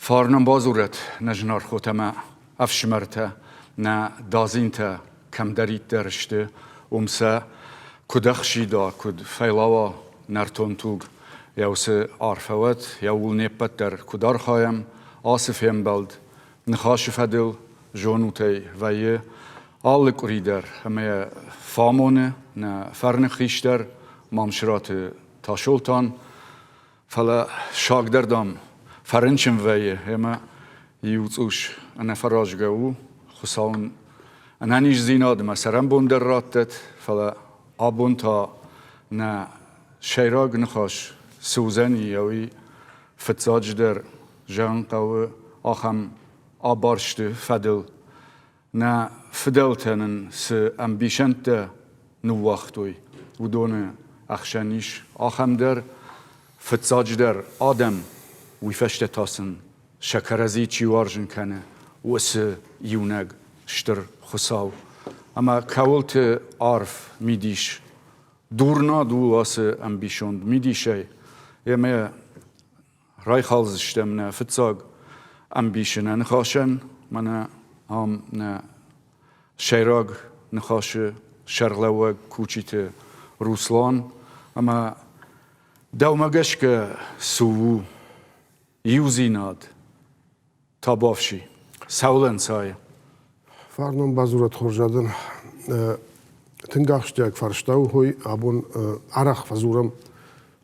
Фарнӕн бадзурӕд нӕ зынаргъ хотӕ мӕ ӕфсымӕртӕ, нӕ дадзинтӕ кӕмдӕриддӕр сты, уым сӕ куыд ӕхсида, куыд фӕйлауа нӕртон туг, йӕ уыцы арфӕ уӕд, йӕ ууыл не ппӕт дӕр куыд архайӕм, ацы фембӕлд ныхасы фӕдыл зонутӕй вӕййы алы къуыри дӕр ӕмӕ йӕ фӕамоны нӕ фӕрныг хистӕр Мамсыраты Тасолтан. Фӕлӕ саг дӕр, дам, фӕрынчын вӕййы ӕмӕ иу цъус ӕнӕфӕразгӕ у. Хуыцау ын ӕнӕниздзинад ӕмӕ цӕрӕнбон дӕр раттӕд, фӕлӕ абон та нӕ сӕйраг ныхас цы уыдзӕни, уый фыццаджыдӕр зӕгъын хъӕуы ахӕм абарсты фӕдыл. Нӕ фыдӕлтӕ нын цы ӕмбисӕндтӕ ныууагътой, уыдоны ӕхсӕн ис ахӕм дӕр, фыццаджыдӕр адӕм, уый фӕстӕ та сын сӕ кӕрӕдзи чи уарзын кӕны, уыцы иунӕг стыр Хуыцау. Ӕмӕ кӕуылты арф мидис дурнад у ацы ӕмбисонд мидисӕй, ӕмӕ Райхалдзыстӕм нӕ фыццаг ӕмбисы нӕ ныхасӕн, мӕнӕ ам нӕ сӕйраг ныхасы сӕргълӕууӕг Кучиты Руслан ӕмӕ дӕумӕ гӕсгӕ цы у иудзинад? Табуафси, цӕуыл ӕнцайы? Фарнон бадзурӕд хорз адӕм. Тынг ахсджиаг фарста у, хой абон арӕх фӕдзурӕм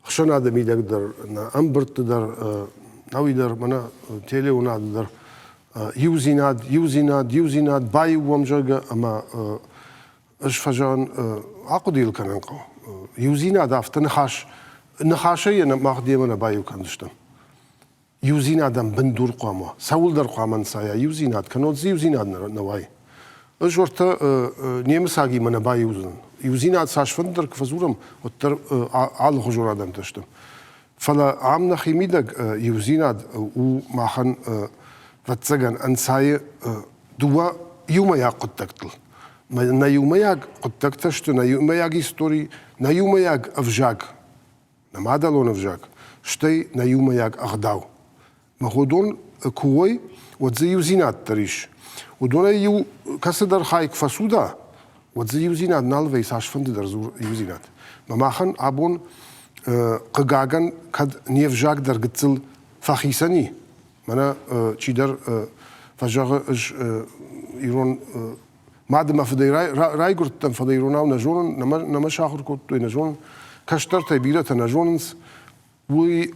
ӕхсӕнады мидӕг дӕр, нӕ ӕмбырдты дӕр, науи дӕр, мӕнӕ телеуынады дӕр иудзинад, иудзинад, иудзинад, баиу уӕм, зӕгъгӕ, ӕмӕ ӕз фӕзӕгъын, ахъуыды йыл кӕнын хъӕуы. Иудзинад афтӕ ныхас, ныхасӕй йӕ мах демӕ нӕ баиу кӕндзыстӕм. Иудзинадӕн бындур хъуамӕ уа. Цӕуылдӕр хъуамӕ ӕнцайа иудзинад, кӕннод дзы иудзинад нӕ уай. Ӕз уӕртӕ немыцагимӕ нӕ баиу уыдзынӕн. Иудзинад цасфӕнды дӕр куы фӕдзурӕм, уӕддӕр алыхуызон адӕмтӕ сты. Фӕлӕ ам нӕхи мидӕг иудзинад у махӕн, ӕвӕццӕгӕн, ӕнцайы дыууӕ иумӕйаг хъуыддӕгтыл. Нӕ иумӕйаг хъуыддӕгтӕ сты нӕ иумӕйаг истори, нӕ иумӕйаг ӕвзаг, нӕ мадӕлон ӕвзаг, стӕй нӕ иумӕйаг ӕгъдау. Мӕ уыдон куы уой, уӕд дзы иудзинад дӕр ис. Уыдонӕй иу кӕцыдӕр хай куы фӕцуда, уӕд дзы иудзинад нал вӕййы, цасфӕнды дӕр дзур иудзинад. Мӕ махӕн абон, хъыгагӕн, кӕд не взаг дӕр гыццыл фӕхицӕн и, мӕнӕ чидӕр фӕзӕгъы, ӕз ирон Мад ӕмӕ фыдӕй райгуырдтӕн, фӕлӕ иронау нӕ зонын, нӕ мӕ сахуыр кодтой, нӕ зонын. Кӕстӕртӕй бирӕтӕ нӕ зонынц. Уый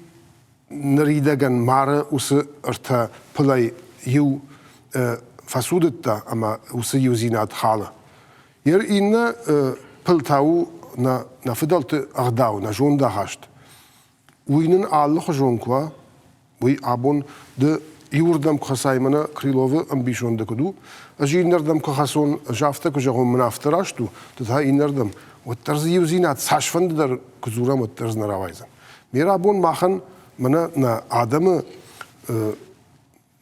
ныридӕгӕн мары уыцы ӕртӕ пылӕй иу фӕцудыдта ӕмӕ уыцы иудзинад халы. Йе иннӕ пыл та у нӕ фыдӕлты ӕгъдау, нӕ зондахаст. Уый нын алыхуызон куы уа, уый абон ды иуырдӕм куы хӕцай, мӕнӕ Крыловы ӕмбисонды куыд у, ӕз иннӕрдӕм куы хӕцон, ӕз афтӕ куы зӕгъон, мын афтӕ раст у, ды та иннӕрдӕм, уӕддӕр дзы иудзинад цасфӕнды дӕр куы дзурӕм, уӕддӕр дзы нӕ рауайдзӕн. Ме рабон махӕн мӕнӕ нӕ адӕмы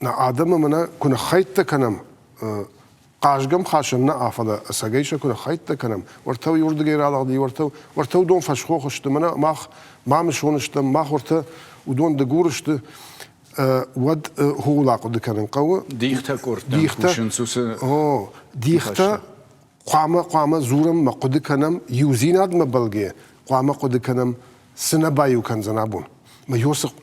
Нӕ адӕмы мӕнӕ куы ныххӕйттӕ кӕнӕм, хъазгӕмхасӕн нӕ, фӕлӕ ӕцӕгӕй сӕ куы ныххӕйттӕ кӕнӕм, уӕртӕ уырдыгӕй ралыгъди, уӕртӕ, уӕртӕ уыдон фӕсхох сты, мӕнӕ мах Мамысон стӕм, мах уӕртӕ уыдон Дыгур сты, уӕд ууыл ахъуыды кӕнын хъӕуы. Дихтӕ къордтӕм кусынц уыцы О, дихтӕ хъуамӕ хъуамӕ дзурӕм мӕ хъуыды кӕнӕм, иудзинадмӕ бӕлгӕ хъуамӕ хъуыды кӕнӕм, цы нӕ баиу кӕндзӕн абон. Мӕ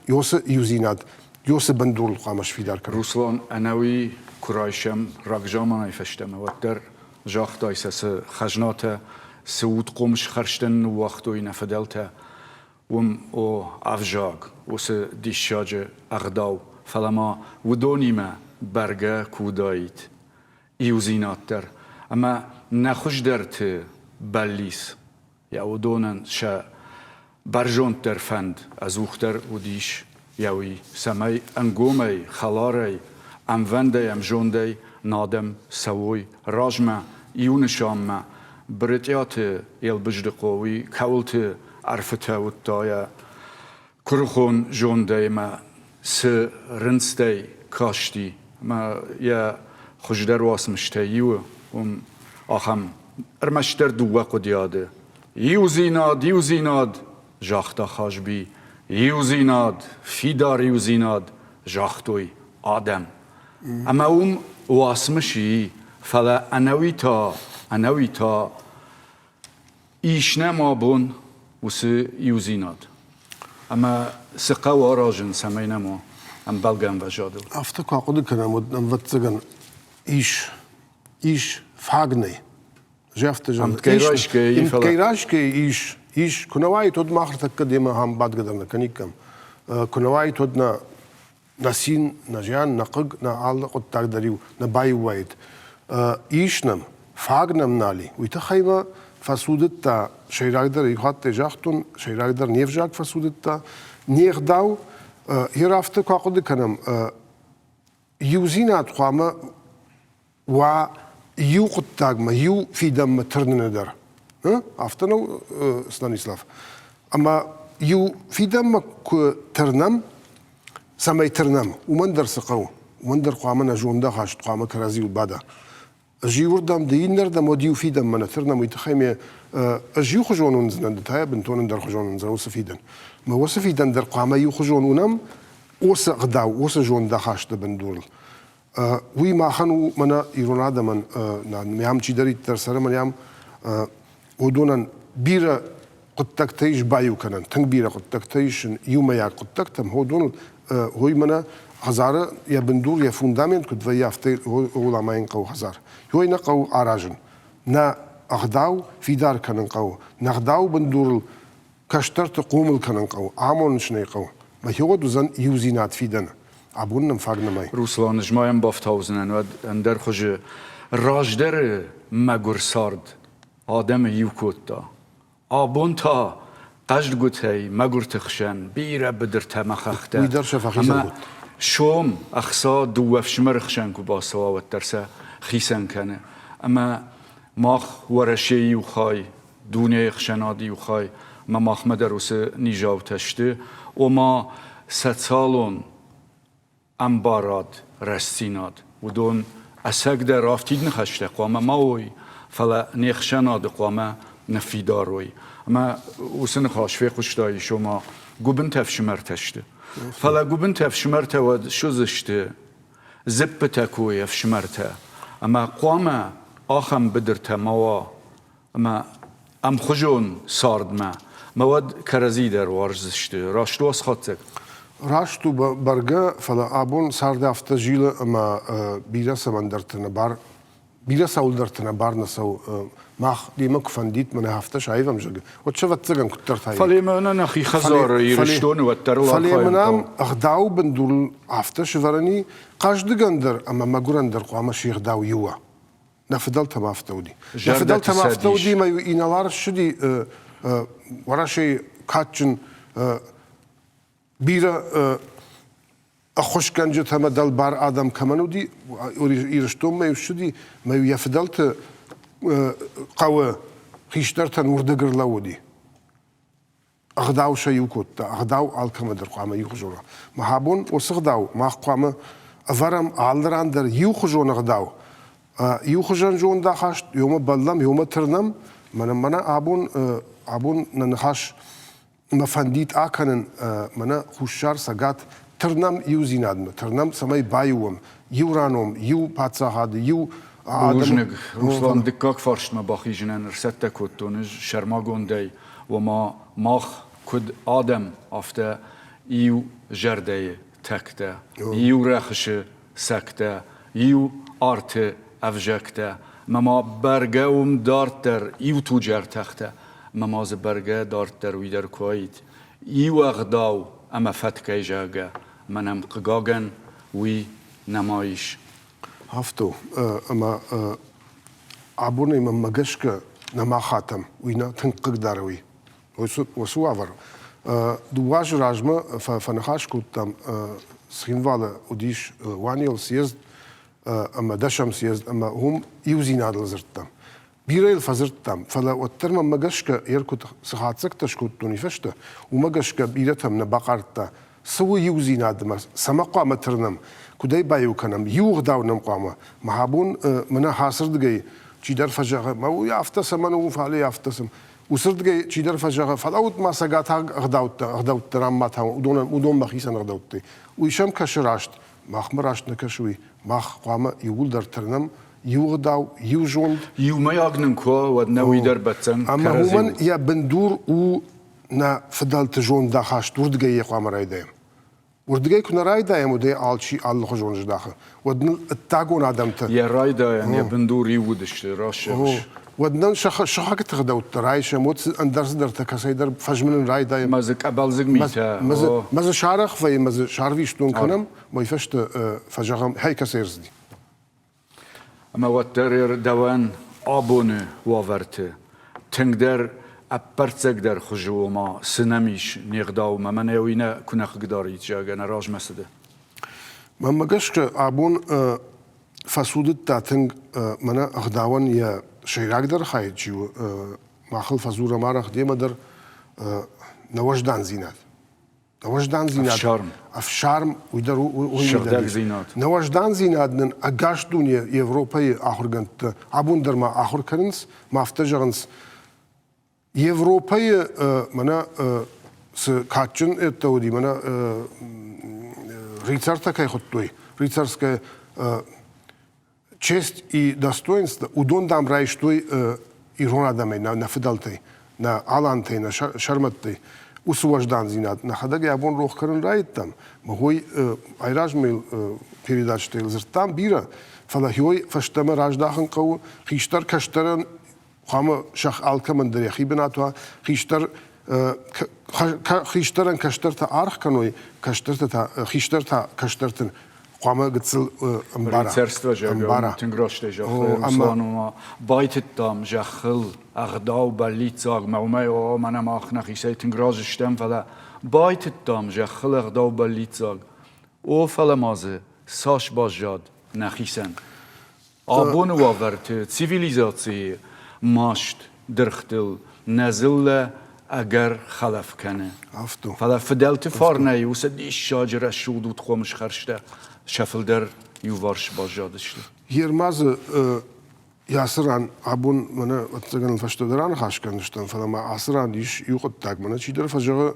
Йосы иудзинад, Йосы бындурыл хъуамӕ сфидар кӕнӕм. Руслан, ӕнӕуи куы райсӕм рагзаманӕй фӕстӕмӕ, уӕддӕр загътай сӕ цы хӕзнатӕ, цы удхъомыс хӕрзтӕн ныууагътой нӕ фыдӕлтӕ, уым, о, ӕвзаг, уыцы диссаджы ӕгъдау, фӕлӕ ма уыдонимӕ бӕргӕ куы уыдаид иудзинад дӕр ӕмӕ нӕ хуыздӕрты бӕллиц, йӕ уыдонӕн сӕ бӕрзонддӕр фӕнд ӕдзухдӕр уыдис йӕ уый, цӕмӕй ӕнгомӕй, хӕларӕй, ӕмвӕндӕй, ӕмзондӕй нӕ адӕм цӕуой размӕ, иу нысанмӕ. Брытъиаты Елбыздыхъо уый кӕуылты ӕрфытӕ уыдта йӕ куырыхон зондӕй ӕмӕ цы рындзтӕй касти ӕмӕ йӕ хуыздӕр уацмыстӕй иуы, уым ахӕм ӕрмӕстдӕр дыууӕ хъуыдыйады. Иудзинад, иудзинад, загъта Хазби. Иудзинад, фидар иудзинад, загътой. адӕм. Ӕмӕ уым уацмыс и, фӕлӕ ӕнӕуи та, ӕнӕуи та ис нӕм абон уыцы иудзинад. Ӕмӕ цы хъӕуы аразын, цӕмӕй нӕм уа ӕмбӕлгӕ ӕмвӕзадыл? Афтӕ куы ахъуыды кӕнӕм, уӕд ӕвӕццӕгӕн ис, ис фаг нӕй. Афтӕ зӕгъын. Ӕмткӕй райсгӕ, Ӕмткӕй райсгӕ ис, ис. Куы нӕ уаид, уӕд мах ӕртӕккӕ демӕ ахӕм бадгӕ дӕр нӕ кӕниккам. Куы нӕ уаид, уӕд нӕ нӕ цин, нӕ зиан, нӕ хъыг, нӕ алы хъуыддаг дӕр-иу нӕ баиу уаид. Ис нӕм, фаг нӕм нал и. Уый тыххӕй мӕ фӕцудыдта, сӕйрагдӕр иу хаттӕй загътон, сӕйрагдӕр не взаг фӕцудыдта, не гъдау. Йе афтӕ куы ахъуыды кӕнӕм, иудзинад хъуамӕ уа иу хъуыддагмӕ, иу фидӕнмӕ тырныны дӕр. Афтӕ нӕу, Станислав? Ӕмӕ иу фидӕнмӕ куы тырнӕм, цӕмӕй тырнӕм, уымӕн дӕр цы хъӕуы? Уымӕн дӕр хъуамӕ нӕ зондахаст хъуамӕ кӕрӕдзиуыл бада. Ӕз иуырдӕм, ды иннӕрдӕм, уӕд иу фидӕнмӕ нӕ тырнӕм, уый тыххӕй ме ӕз иухуызон уындзынӕн, ды та йӕ бынтон ӕндӕрхуызон уындзӕн уыцы фидӕн. Мӕ уыцы фидӕн дӕр хъуамӕ иухуызон уынӕм уыцы ӕгъдау, уыцы зондахасты бындурыл. Уый махӕн у мӕнӕ ирон адӕмӕн, ам чидӕриддӕр цӕры, мӕнӕ ам уыдонӕн бирӕ хъуыддӕгтӕ ис баиу кӕнӕн, тынг бирӕ хъуыддӕгтӕ ис иумӕйаг хъуыддӕгтӕм. Уыдоныл уый мӕнӕ хӕдзары йӕ бындур, йӕ фундамент куыд вӕййы, афтӕ ууыл амайын хъӕуы хӕдзар. Уый нӕ хъӕуы аразын. Нӕ ӕгъдау фидар кӕнын хъӕуы. Нӕ ӕгъдауы бындурыл кӕстӕрты хъомыл кӕнын хъӕуы, амонын сын ӕй хъӕуы. Мӕхиуӕд уыдзӕн иудзинад фидӕны. Абон нӕм фаг нӕмӕй. Руслан, ӕз ма йӕм бафтаудзынӕн уӕд ӕндӕр хуызы. Раздӕры мӕгуыр цард адӕмы иу кодта. Абон та хъӕздгуытӕй мӕгуырты хсӕн бирӕ быдыртӕ ӕмӕ хӕхтӕ. Уый дӕр сӕ фӕхицӕн кодта. Сом ӕхца дыууӕ фсымӕры хсӕн куы бацӕуа, уӕддӕр сӕ хицӕн кӕны. Ӕмӕ мах Уӕрӕсейы иу хай, дунейы ӕхсӕнады иу хай, ӕмӕ махмӕ дӕр уыцы низаутӕ сты, ома социалон ӕмбарад, рӕстдзинад. Уыдон ӕцӕгдӕр афтид ныхӕстӕ хъуамӕ ма уой, фӕлӕ не хсӕнады хъуамӕ ныффидар уой. Ӕмӕ уыцы ныхас фехъуыстаис, ома гуыбынтӕ ӕфсымӕртӕ сты. Фӕлӕ гуыбынтӕ ӕфсымӕртӕ уӕд суыдзысты дзыппытӕ кой ӕфсымӕртӕ. Ӕмӕ хъуамӕ ахӕм быдыртӕ ма уа, ӕмӕ ӕмхуызон цардмӕ мӕ уӕд кӕрӕдзи дӕр уарздзысты. Раст у асхатдзӕг? Раст у бӕргӕ, фӕлӕ абон цард афтӕ зилы ӕмӕ бирӕ цӕмӕндӕрты нӕ бар бирӕ цӕуылдӕрты нӕ бар нӕ цӕуы. Мах демӕ куы фӕндид, мӕнӕ афтӕ саивӕм, зӕгъы, уӕд сӕвӕццӕгӕн куыддӕртӕ. Фӕлӕ мӕнӕ нӕхи хӕдзары Ирыстоны уӕддӕр Фӕлӕ мын ам ӕгъдауы бындурыл афтӕ сывӕрӕн и, хъӕздыгӕн дӕр ӕмӕ мӕгуырӕн дӕр хъуамӕ се гъдау иу уа. Нӕ фыдӕлтӕм афтӕ уыди. Нӕ фыдӕлтӕм афтӕ уыди, ӕмӕ инӕлар ссыди Уӕрӕсейы кадджын бирӕ ӕххуысгӕнджытӕ ӕмӕ дӕлбар адӕм кӕмӕн уыди, Ирыстонмӕ-иу ссыди, ӕмӕ-иу йӕ фыдӕлты хъӕуы хистӕртӕн уырдыг ӕрлӕууыди. Ӕгъдау сӕ иу кодта, ӕгъдау алкӕмӕ дӕр хъуамӕ иухуызон уа. Мах абон уыцы ӕгъдау мах хъуамӕ ӕвӕрӕм алы ран дӕр иухуызон ӕгъдау, иухуызӕн зондахаст, иумӕ бӕллӕм, иумӕ тырнӕм. Мӕнӕ мӕнӕ абон, абон нӕ ныхас мӕ фӕндид акӕнын мӕнӕ Хуссар Цӕгат тырнӕм иудзинадмӕ, тырнӕм, цӕмӕй баиу уӕм, иу ран уӕм, иу паддзахады, иу Бузныг, Руслан, дыккаг фарстмӕ бахизынӕн ӕрцӕттӕ кодтон ӕз сӕрмагондӕй, ома мах куыд адӕм, афтӕ иу зӕрдӕйы тӕгтӕ, иу рӕхысы цӕгтӕ, иу арты ӕвзӕгтӕ, ӕмӕ ма бӕргӕ уым дарддӕр иу туджы ӕртӕхтӕ, ӕмӕ ма дзы бӕргӕ дарддӕр уый дӕр куы уаид. Иу ӕгъдау ӕмӕ фӕткӕй зӕгъгӕ, мӕнӕн хъыгагӕн, уый нӕма ис. Афтӕ у, ӕмӕ абонӕй мӕнмӕ гӕсгӕ нӕма хатӕм, уый нӕ тынг хъыгдары уый. Уыцы уавӕр. Дыууӕ азы размӕ фӕныхас кодтам, Цхинвалы уыдис Уанел съезд ӕмӕ дӕсӕм съезд ӕмӕ уым иудзинадыл дзырдтам. Бирӕ йыл фӕдзырдтам, фӕлӕ уӕддӕр мӕнмӕ гӕсгӕ, йе ркуыд цы хатдзӕгтӕ скодтон уый фӕстӕ, уымӕ гӕсгӕ бирӕтӕм нӕ бахъардта, цы у иудзинадмӕ, цӕмӕ хъуамӕ тырнӕм, куыд ӕй баиу кӕнӕм, иу ӕгъдау нӕм хъуамӕ. Мӕ абон мӕнӕ ацырдыгӕй чидӕр фӕзӕгъы, мӕ уый афтӕ цӕмӕн у, фӕлӕ афтӕ цӕмӕн. Уыцырдыгӕй чидӕр фӕзӕгъы, фӕлӕуут ма цӕгатаг ӕгъдӕуттӕ, ӕгъдӕуттӕ рамматау, уыдонмӕ хицӕн ӕгъдӕуттӕй. Уый сӕм кӕсы раст. Махмӕ раст нӕ кӕсы уый. Мах хъуамӕ иууылдӕр тырнӕм иу ӕгъдау, иу зонд. Иумӕйаг нын куы уа, уӕд нӕ уый дӕр бӕтдзӕн. Ӕмӕ уымӕн йӕ бындур у нӕ фыдӕлты зондахаст, уырдыгӕй йӕ хъуамӕ райдайӕм. Уырдыгӕй куы нӕ райдайӕм, уӕд ӕй алчи алыхуызон здахы. Уӕд ныл ӕддагон адӕмтӕ... Йӕ райдайӕн, йӕ бындур иу уыдысты, раст зӕгъыс. Уӕд нын сыхӕгты ӕгъдӕуттӕ райсӕм, уӕд ӕндӕр цыдӕртӕ кӕцӕйдӕр фӕзмынын райдайӕм. Мӕ дзы къӕбӕлдзыг митӕ. Мӕ дзы сарӕх вӕййы, мӕ дзы сарвистон кӕнӕм, уый фӕстӕ фӕзӕгъӕм, хӕй кӕцӕй ӕрцыди. Ӕмӕ уӕддӕр дӕуӕн абоны уавӕрты тынгдӕр ӕппӕрццагдӕр хуызы ома цы нӕм ис не гъдаумӕ, мӕнӕ уый нӕ куы нӕ хъыгдарид, зӕгъгӕ, нӕ размӕ цыды. Мӕнмӕ гӕсгӕ, абон фӕцудыдта тынг мӕнӕ ӕгъдауӕн йӕ сӕйрагдӕр хай чи у, махыл фӕдзурӕм арӕх демӕ дӕр нӕ уӕздандзинад. Нӕуӕздандзинад, ӕфсарм, ӕфсарм уый дӕр уый сыгъдӕгдзинад. Нӕуӕздандзинад нын ӕгас дуне Европӕйы ахуыргӕндтӕ абон дӕр ма ахуыр кӕнынц, ма афтӕ зӕгъынц, Европӕйы мӕнӕ цы кадджын ӕддӕ уыди, мӕнӕ рыцартӕ кӕй хуыдтой, рыцарская честь и достоинство, уыдон, дам, райстой ирон адӕмӕй, нӕ фыдӕлтӕй, нӕ алантӕй, нӕ сӕрмӕттӕй. Уыцы уӕздандзинад нӕхӕдӕг йӕ абон рох кӕнын райдыдтам. Махой айразмӕ передачӕтӕ дзырдтам бирӕ, фӕлӕ хиой фӕстӕмӕ раздахын хъӕуы, хистӕр кӕстӕрӕн хъуамӕ сӕх алкӕмӕн дӕр йӕхи бынат уа, хистӕр хистӕрӕн кӕстӕртӕ аргъ кӕной, кӕстӕртӕ та хистӕртӕ кӕстӕртӕн хъуамӕ гыццыл ӕмбара. Царство зӕгъгӕ, тынг растӕй загътай, Руслан, ома байтыдтам зӕххыл ӕгъдау бӕллиццаг, мӕ уымӕй о, мӕнӕ мах нӕхицӕй тынг разы стӕм, фӕлӕ байтыдтам зӕххыл ӕгъдау бӕллиццаг. О, фӕлӕ ма дзы цас баззад нӕхицӕн? Абоны уавӕрты цивилизацийы маст дыргътыл нӕ дзыллӕ ӕгӕр хӕлӕф кӕны. Фӕлӕ фыдӕлты фарнӕй уыцы диссаджы рӕсугъд удхъомыс хӕрзтӕ сӕ фылдӕр иуварс баззадысты. Ермазы ацы ран абон мӕнӕ ӕцӕгӕн фӕстӕдӕр аныхас кӕндзыстӕм, фӕлӕ ма ацы ран ис иу хъуыддаг. Мӕнӕ чидӕр фӕзӕгъы,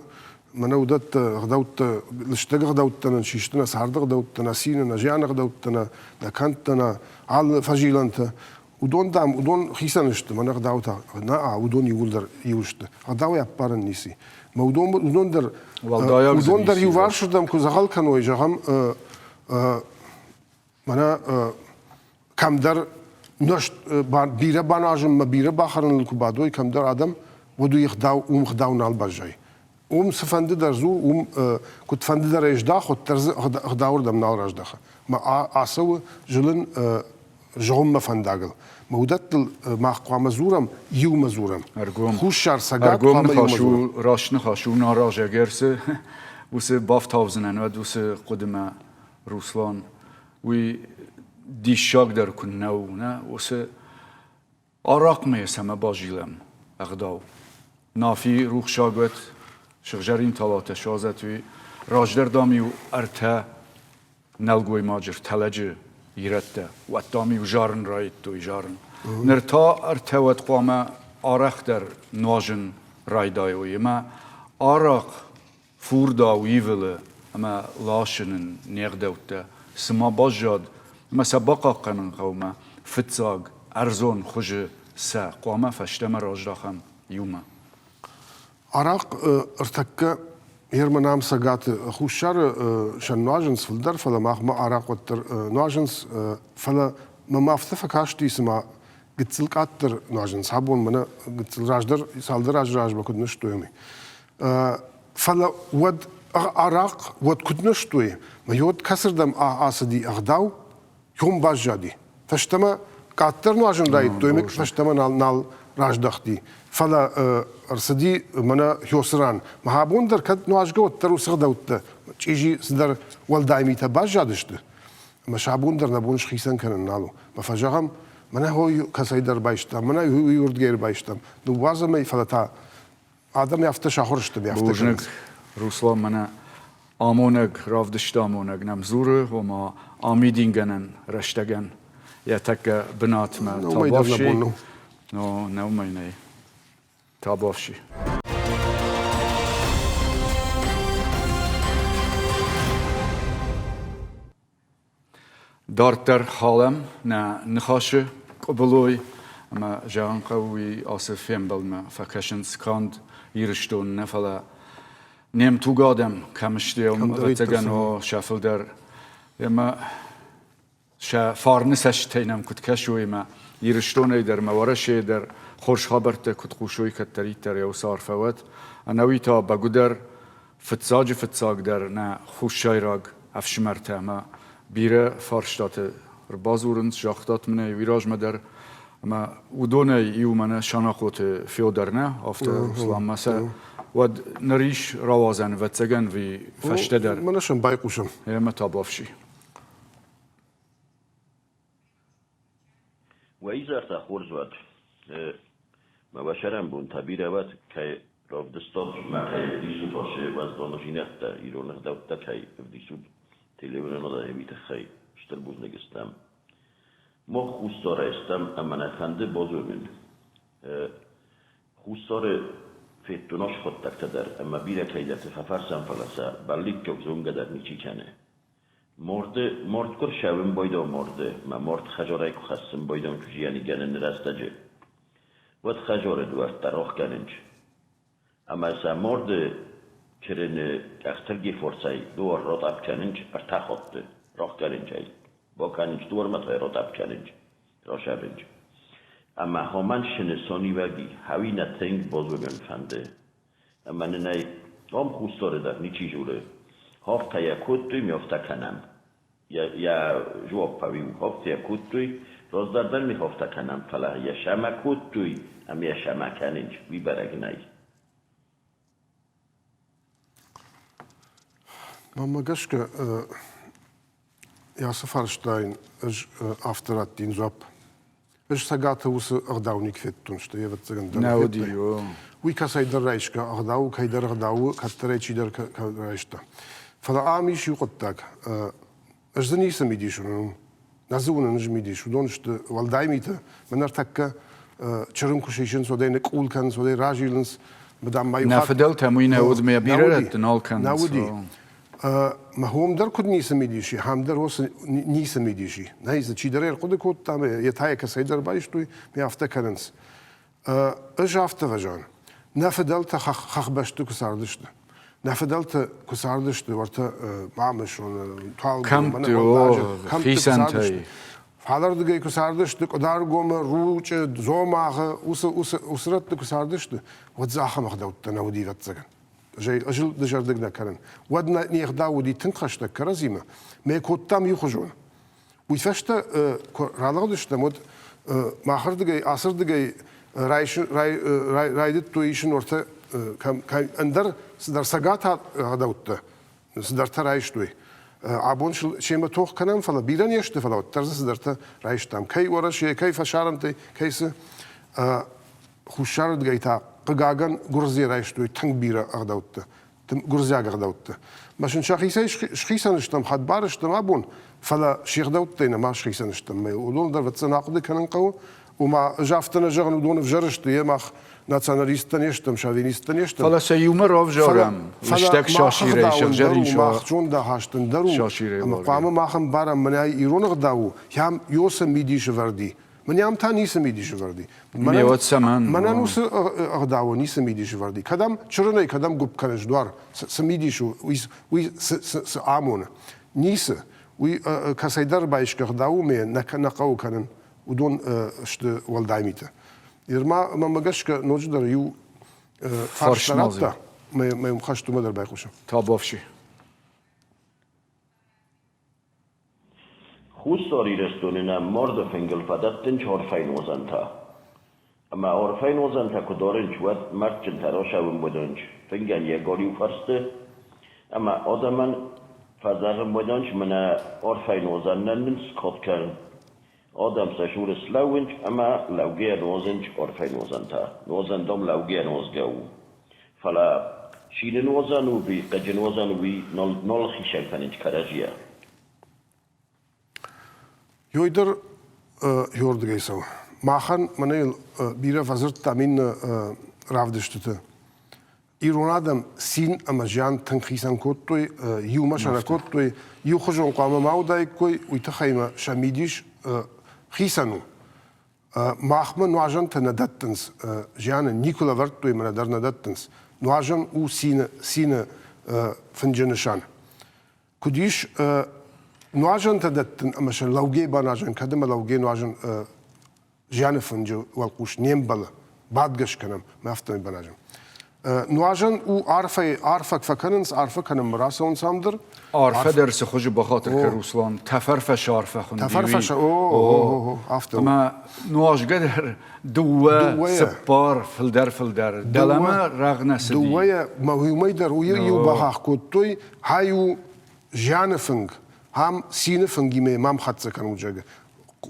мӕнӕ уыдӕттӕ ӕгъдӕуттӕ, лыстӕг ӕгъдӕуттӕ нын систы нӕ царды ӕгъдӕуттӕ, нӕ цины, нӕ зианы ӕгъдӕуттӕ, нӕ кӕндтӕ, нӕ алы фӕзилӕнтӕ. Уыдон, дам, уыдон хицӕн сты, мӕнӕ ӕгъдау та, нӕ, уыдон иууылдӕр иу сты. Ӕгъдауӕй ӕппарӕн ницы. Мӕ уыдон, уыдон дӕр, уыдон дӕр иуварсырдӕм куы дзӕгъӕл кӕной, зӕгъӕм, мӕнӕ кӕмдӕр нозт бирӕ баназынмӕ, бирӕ бахӕрыныл куы бадой кӕмдӕр адӕм, уӕд уый ӕгъдау, уым ӕгъдау нал баззайы. Уым цыфӕнды дӕр дзур, уым куыдфӕнды дӕр ӕй здах, уӕддӕр дзы ӕгъдауырдӕм нал раздӕхы. Мӕ ацӕуы зылын зыгъуыммӕ фӕндагыл. Мӕ уыдӕттыл мах хъуамӕ дзурӕм, иумӕ дзурӕм. Ӕргом. Хуссар, Цӕгат хъуамӕ иумӕ дзурӕм. Раст ныхас у, наразӕг ӕрцы уыцы бафтаудзынӕн уӕд уыцы хъуыдымӕ, Руслан. Уый диссагдӕр куыннӕ у, нӕ? Уыцы арахъмӕ цӕмӕ базилӕм ӕгъдау. Нафи рухсаг уӕд, сыгъзӕрин талатӕ суадзӕт уый. Раздӕр, дам-иу ӕртӕ нӕлгоймаджы, ӕртӕ лӕджы ирӕттӕ, уӕд, дам-иу зарын райдыдтой, зарын. Ныр та ӕртӕ уӕд хъуамӕ арӕхдӕр нуазын райдайой ӕмӕ арахъ фурдау ивылы ӕмӕ ласы нын не гъдӕуттӕ, цыма баззад ӕмӕ сӕ бахъахъхъӕнын хъӕуы мӕ фыццаг ӕрдзон хуызы сӕ хъуамӕ фӕстӕмӕ раздахӕм иумӕ. Арахъ ӕртӕккӕ Герман ам Цӕгаты Хуссары сӕн нуазынц фылдӕр, фӕлӕ махмӕ арахъ уӕддӕр нуазынц. Фӕлӕ мӕм афтӕ фӕкасти, цыма гыццыл къаддӕр нуазынц. Абон мӕнӕ гыццыл раздӕр, цалдӕр азы размӕ куыд нызтой, уый. Фӕлӕ уӕд арахъ уӕд куыд нызтой, мӕ уӕд кӕцырдӕм ацыди ӕгъдау, уым баззади. Фӕстӕмӕ къаддӕр нуазын райдыдтой, ӕмӕ фӕстӕмӕ нал, нал раздӕхти. Фӕлӕ ӕрцыди мӕнӕ Хёсыран. Мӕ абон дӕр кӕд нуазгӕ уӕддӕр уыцы ӕгъдӕуттӕ чъизи цыдӕр уӕлдай митӕ баззадысты. Ӕмӕ сӕ абон дӕр нӕ бон схицӕн кӕнын нал у. Мӕ фӕзӕгъӕм, мӕнӕ хой кӕцӕйдӕр байстам, мӕнӕ уый уырдгӕй ӕрбайстам. Ныууадзӕм ӕй, фӕлӕ та адӕм афтӕ сахуыр сты, афтӕ Бузныг, Руслан, мӕнӕ амонӕг, равдысты амонӕг нӕм дзуры, ома амидингӕнӕн рӕстӕгӕн йӕ тӕккӕ бынатмӕ табуафси. Но, нӕ уымӕй нӕй. Табуафси. Дарддӕр халӕм нӕ ныхасы къуыбылой ӕмӕ зӕгъын хъӕуы, уый ацы фембӕлдмӕ фӕкӕсынц канд Ирыстон нӕ, фӕлӕ не мтуг адӕм кӕм сты, ӕвӕццӕгӕн, о, сӕ фылдӕр. Ӕмӕ сӕ фарны цӕстытӕй нӕм куыд кӕсой ӕмӕ Ирыстонӕй дӕр ӕмӕ Уӕрӕсейӕ дӕр хорз хабӕрттӕ куыд хъусой кӕддӕриддӕр, йӕ уыцы арфӕ уӕд. Ӕнӕуи та бӕгуыдӕр фыццаджы-фыццагдӕр нӕ хуссайраг ӕфсымӕртӕ ӕмӕ бирӕ фарстаты ӕрбадзурынц, загътат мын ӕй уый размӕ дӕр, ӕмӕ уыдонӕй иу мӕнӕ Санахъоты Федор нӕ, афтӕ Русланмӕ сӕ уӕд ныр ис рауадзӕн, ӕвӕццӕгӕн, ви фӕстӕдӕр. Мӕнӕ сӕм байхъусӕм. Ӕмӕ та бафси. Уӕ изӕртӕ хорз уӕд! Мӕ уӕ сӕрӕнбонтӕ бирӕ уӕд, кӕй равдыстат мӕ кӕй ӕвдисут ацы уӕздандзинӕдтӕ, ирон ӕгъдӕуттӕ кӕй ӕвдисут телеуынынады, уый тыххӕй стыр бузныг стӕм. Мах Хуссарӕй стӕм ӕмӕ нӕ фӕнды базонын. Хуссары федтон асхъуыддӕгтӕ дӕр ӕмӕ бирӕ кӕйдӕрты фӕфӕрсӕм, фӕлӕ сӕ бӕллиццаг зонгӕ дӕр ничи кӕны. Морды морд куы рцӕуын байдон морды, мӕ морд хӕдзарӕй куы хӕссын байдон чызджы ныгӕныны рӕстӕджы, уӕд хӕдзары дуӕрттӕ рох кӕнынц. Ӕмӕ сӕ морды чырыны къӕхтырги форсӕй дуар ротъӕпп кӕнынц ӕртӕ хатты, рох кӕнынц ӕй, бакӕнынц дуармӕ та ротъӕпп кӕнынц, рашӕрынц. Ӕмӕ хомӕн сыны сониуӕги хауи нӕ тынг базонын фӕнды. Ӕмӕ нын ӕй ам Хуссары дӕр ничи дзуры. Афтӕ йӕ кодтой, ме афтӕ кӕнӕм. Йӕ дзуапп ӕви афтӕ йӕ кодтой, раздӕр дӕр ме афтӕ кӕнӕм, фӕлӕ йӕ сӕмӕ кодтой ӕмӕ йӕ сӕмӕ кӕнынц, уый бӕрӕг нӕй. Мӕнмӕ гӕсгӕ, ацы фарстайӕн ӕз афтӕ раттин дзуапп. Ӕз Цӕгаты уыцы ӕгъдау никуы федтон, стӕй ӕвӕццӕгӕн дӕр нӕ уыди. Уый кӕцӕйдӕр райсгӕ ӕгъдау, кӕйдӕр ӕгъдау, кӕддӕрӕй чидӕр райста. Фӕлӕ ам ис иу хъуыддаг. Ӕз дзы ницы мидис уынын. Нӕ дзы уынын ӕз мидис. Уыдон сты уӕлдай митӕ. Мӕ ныртӕккӕ чырын куы сисынц, уӕд ӕй ныкъул кӕнынц, уӕд ӕй разилынц. Нӕ фыдӕлтӕм уый нӕ уыд, мӕ бирӕ рӕтты нал кӕнынц. Нӕ уыди. Мӕ хом дӕр куыд ницы мидис и, хам дӕр уыцы ницы мидис и. Нӕй дзы чидӕр ӕрхъуыды кодта, йе та йӕ кӕцӕйдӕр байстой, ме афтӕ кӕнынц. Ӕз афтӕ вӕзӕн. Нӕ фыдӕлтӕ хӕхбӕсты куы цардысты, нӕ фыдӕлтӕ куы цардысты, уӕртӕ Мамысоны, Туалгомы, кӕмтты хицӕнтӕй. Фалӕрдыгӕй куы цардысты, Къуыдаргомы, Ручъы, Дзомагъы, уыцы рӕтты куы цардысты, уӕд дзы ахӕм ӕгъдӕуттӕ нӕ уыди, ӕвӕццӕгӕн. Ӕз ыл дызӕрдыг нӕ кӕнын. Уӕд не гъдау уыди тынг хӕстӕг кӕрӕдзимӕ, мӕ кодтам иухуызон. Уый фӕстӕ куы ралыгъдыстӕм, уӕд махырдыгӕй, ацырдыгӕй райдыдтой исын ортӕ ӕндӕр цыдӕр цӕгатаг ӕгъдӕуттӕ, цыдӕртӕ райстой. Абон семӕ тох кӕнӕм, фӕлӕ бирӕ не сты, фӕлӕ уӕддӕр дзы цыдӕртӕ райстам. Кӕй Уӕрӕсейӕ, кӕй фӕсарӕнтӕй, кӕй цы. Хуссарырдыгӕй та, хъыгагӕн, гуырдзыйӕ райстой тынг бирӕ ӕгъдӕуттӕ, гуырдзиаг ӕгъдӕуттӕ. Мӕ сын сӕхицӕй схицӕн стӕм, хӕдбар стӕм абон, фӕлӕ се гъдӕуттӕй нӕма схицӕн стӕм. Уыдон дӕр ӕвӕццӕгӕн ахъуыды кӕнын хъӕуы. Ома, ӕз афтӕ нӕ зӕгъын, уыдон ӕвзӕр сты, йе мах националисттӕ не стӕм, шовинисттӕ не стӕм. Фӕлӕ сӕ иумӕ равзарӕм, лыстӕг сасирӕй, сыгъзӕрин мах зондахаст ӕндӕр у, ӕмӕ хъуамӕ мах ӕмбарӕм, мӕнӕ ирон ӕгъдау у, хӕм ёсы мидис ӕвӕрди. Мӕнӕ ам та ницы мидис ӕвӕрди. Мӕнӕн уыцы ӕгъдауы ницы мидис ӕвӕрди. Кӕдӕм чырынӕй кӕдӕм гуыпп кӕныс дуар, цы мидис у, уый цы амоны? Ницы. Уый кӕцӕйдӕр байсгӕ ӕгъдау у, мӕ нӕ хъӕуы кӕнын. Уыдон сты уӕлдай митӕ. Ирма, мӕнмӕ гӕсгӕ, ноджыдӕр иу фарста радта, мӕ хӕст уымӕ дӕр байхъусӕм. Табуафси. Хуссар Ирыстоны нӕм марды фынгыл фӕдӕттынц арфӕйы нуазӕнтӕ. Ӕмӕ арфӕйы нуазӕнтӕ куы дарынц, уӕд мӕрдджынтӕ рацӕуын уыдонч фынгӕн йӕ галиу фӕрсты ӕмӕ адӕмӕн фӕзӕгъын уыдонч мӕнӕ арфӕйы нуазӕнӕн нын скад кӕн. Адӕм сӕ цуры слӕууынц ӕмӕ лӕугӕйӕ нуазынц арфӕйы нуазӕнтӕ. Нуазӕн, дам, лӕугӕйӕ нуазгӕ у. Фӕлӕ цины нуазӕн у ӕви хъыджы нуазӕн, уый нал хицӕн кӕнынц кӕрӕдзийӕ. Ёй дӕр ёрдыгӕй цӕуы. Махӕн мӕнӕ йыл бирӕ фӕдзырдтам иннӕ равдыстыты. Ирон адӕм цин ӕмӕ зиан тынг хицӕн кодтой, иумӕ сӕ нӕ кодтой, иухуызон хъуамӕ ма уыдаиккой, уый тыххӕй ма сӕ мидис хицӕн у. Махмӕ нуазӕнтӕ нӕ дӕттынц, зианы никуы лӕвӕрдтой мӕнӕ дӕр нӕ дӕттынц. Нуазӕн у цины, цины фынджы нысан. Куыд ис нуазӕнтӕ дӕттын ӕмӕ сӕ лӕугӕ баназӕн, кӕд ӕмӕ лӕугӕ нуазӕн зианы фынджы уӕлхъус не мбӕлы, бадгӕ скӕнӕм, мӕ афтӕмӕй баназӕм. Нуазӕн у арфӕ, арфӕ фӕкӕнынц, арфӕ кӕнынмӕ рацӕуынц ам дӕр. Арфӕ дӕр цы хуызы бахатыр кӕ, Руслан, тӕфӕрфӕсы арфӕ хуынди. Тӕфӕрфӕсы, о, афтӕ. Ӕмӕ нуазгӕ дӕр дыууӕ, цыппар, фылдӕр-фылдӕр. Дӕлӕмӕ рӕгъ нӕ цыди. Дыууӕйӕ, мӕ уымӕй дӕр уый иу бахахх кодтой, хай у зианы фынг, ам цины фынгимӕ мӕм хӕццӕ кӕнут, зӕгъы.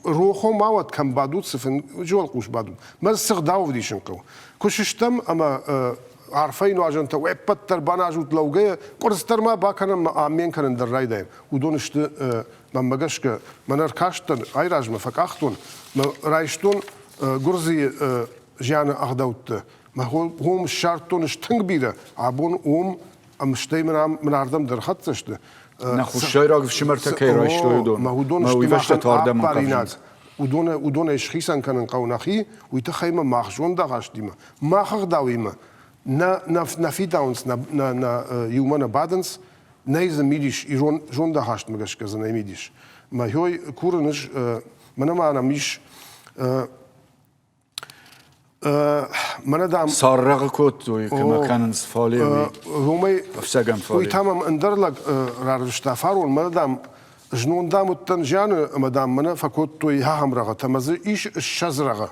Рохо ма уӕд кӕм бадут, цы фынджы уӕлхъус бадут. Мӕ цы гъдау ӕвдисын хъӕуы. Куы сыстӕм ӕмӕ арфӕйы нуазӕнтӕ уе ппӕт дӕр баназут лӕугӕйӕ, къуырцц дӕр ма бакӕнӕм ӕмӕ аммен кӕнын дӕр райдайӕм. Уыдон сты, мӕнмӕ гӕсгӕ, мӕн ӕркастӕн, айразмӕ фӕкъахтон, мӕ райстон гуырдзыйы зианы ӕгъдӕутты. Мӕ хом ссардтон стынг бирӕ, абон ом ӕмӕ стӕй мын ам мын ардӕм дӕр хӕццӕ сты. Нӕ хуссайраг ӕфсымӕртӕ кӕй райстой, уыдон. Мӕ уыдон сты махӕн ӕппаринаг. Уыдонӕй схицӕн кӕнын хъӕуы нӕхи, уый тыххӕй мӕ мах зондахастимӕ, мах ӕгъдауимӕ нӕ, нӕ, нӕ фидауынц, нӕ, нӕ, нӕ иумӕ нӕ бадынц, нӕй дзы мидис, ирон зондахастмӕ гӕсгӕ дзы нӕй мидис. Мӕ хой курын ӕз, мӕнӕ ма нӕм ис Мӕнӕ дам Саррӕгъы кодтой, кӕмӕ кӕнынц фале, уымӕй ӕфцӕгӕн фале. Уый та мӕм ӕндӕр лӕг рарвыста фарон, мӕнӕ дам знон дам уыдтӕн зианы ӕмӕ дам мӕнӕ фӕкодтой ахӕм рӕгъытӕ ӕмӕ дзы ис 20 рӕгъы.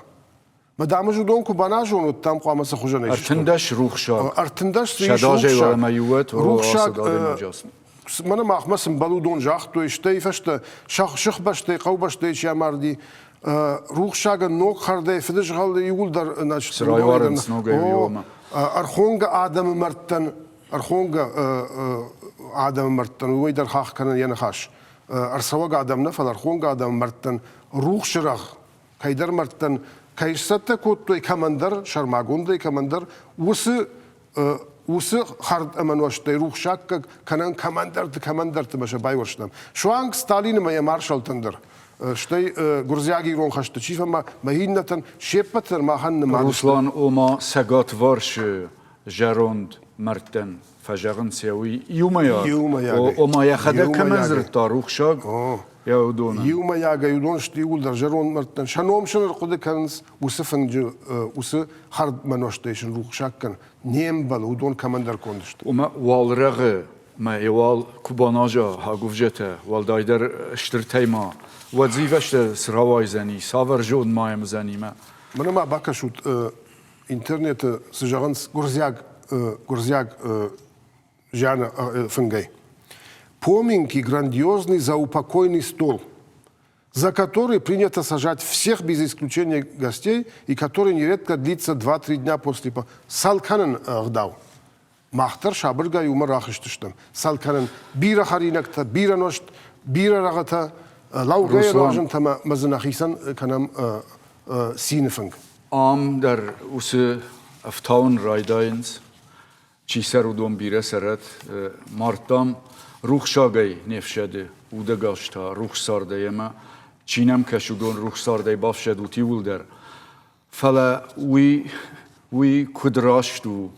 Мӕ дам ӕз уыдон куы баназон, уӕд дам хъуамӕ цы хуызӕнӕй 13 рухсаг. 13 дзы ис рухсаг. Ӕмӕ иуӕт рухсаг мӕнӕ махмӕ цы мбӕлы, уыдон загътой, стӕй фӕстӕ сыхбӕстӕй, хъӕубӕстӕй чи амарди, рухсагӕн ног хӕрдӕй фыдызгъӕлы иууылдӕр значит, райуарынц ногӕй уыимӕ. Ӕрхонгӕ адӕмы мӕрдтӕн, ӕрхонгӕ адӕмы мӕрдтӕн, уымӕй дӕр хахх кӕнын йӕ ныхас. Ӕрцӕуӕг адӕм нӕ, фӕлӕ ӕрхонгӕ адӕмы мӕрдтӕн рухсы рӕгъ кӕйдӕр мӕрдтӕн кӕй сцӕттӕ кодтой кӕмӕндӕр, сӕрмагондӕй кӕмӕндӕр, уыцы уыцы хӕрд ӕмӕ нуӕзтӕй рухсаггаг кӕнӕн кӕмӕндӕрты, кӕмӕндӕрты мӕ сӕ байуӕрстам. Суанг Сталины ӕмӕ йӕ маршалтӕн дӕр, стӕй гуырдзиаг-ирон хӕсты чи фӕма, мӕ иннӕтӕн се ппӕт дӕр махӕн нымад. Руслан, ома Цӕгатварсы зӕронд мӕрдтӕн фӕзӕгъынц йӕ уый иумӕйаг. Иумӕйагӕй. Ома йӕхӕдӕг кӕмӕн дзырдта рухсаг, йӕ уыдонӕн. Иумӕйагӕй уыдон сты иууылдӕр зӕронд мӕрдтӕн. Сӕ ном сын ӕрхъуыды кӕнынц уыцы фынджы, уыцы хӕрдмӕ нозтӕй сын рухсаг кӕн. Не мбӕлы, уыдон кӕмӕндӕр конд сты. Ома уӕлрӕгъы мӕ уал куы баназа агуывзӕтӕ, уӕлдайдӕр стыртӕй ма, уӕд дзивӕстӕ цы рауайдзӕни, цавӕр зонд ма йӕм уыдзӕни мӕ? Мӕнӕ ма бакӕсут интернеты цы зӕгъынц гуырдзиаг гуырдзиаг зианы фынгӕй. Поминки грандиозный заупокойный стол, за который принято сажать всех без исключения гостей и который нередко длится 2-3 дня после цӕл кӕнын ӕгъдау. Мах дӕр сабыргай уымӕ рахызтыстӕм. Цӕл кӕнын бирӕ хӕринӕгтӕ, бирӕ нозт, бирӕ рӕгъытӕ, лӕугӕйӕ нуазынтӕ мӕ дзы нӕхицӕн кӕнӕм цины фынг. Ам дӕр уыцы ӕфтауын райдайынц. Чи цӕр, уыдон бирӕ цӕрӕт. Мардтам рухсагӕй не фсӕды, удӕгас та рухс цардӕй ӕмӕ чи нӕм кӕсы, уыдон рухс цардӕй бафсӕдут иууылдӕр. Фӕлӕ уый, уый куыд раст у,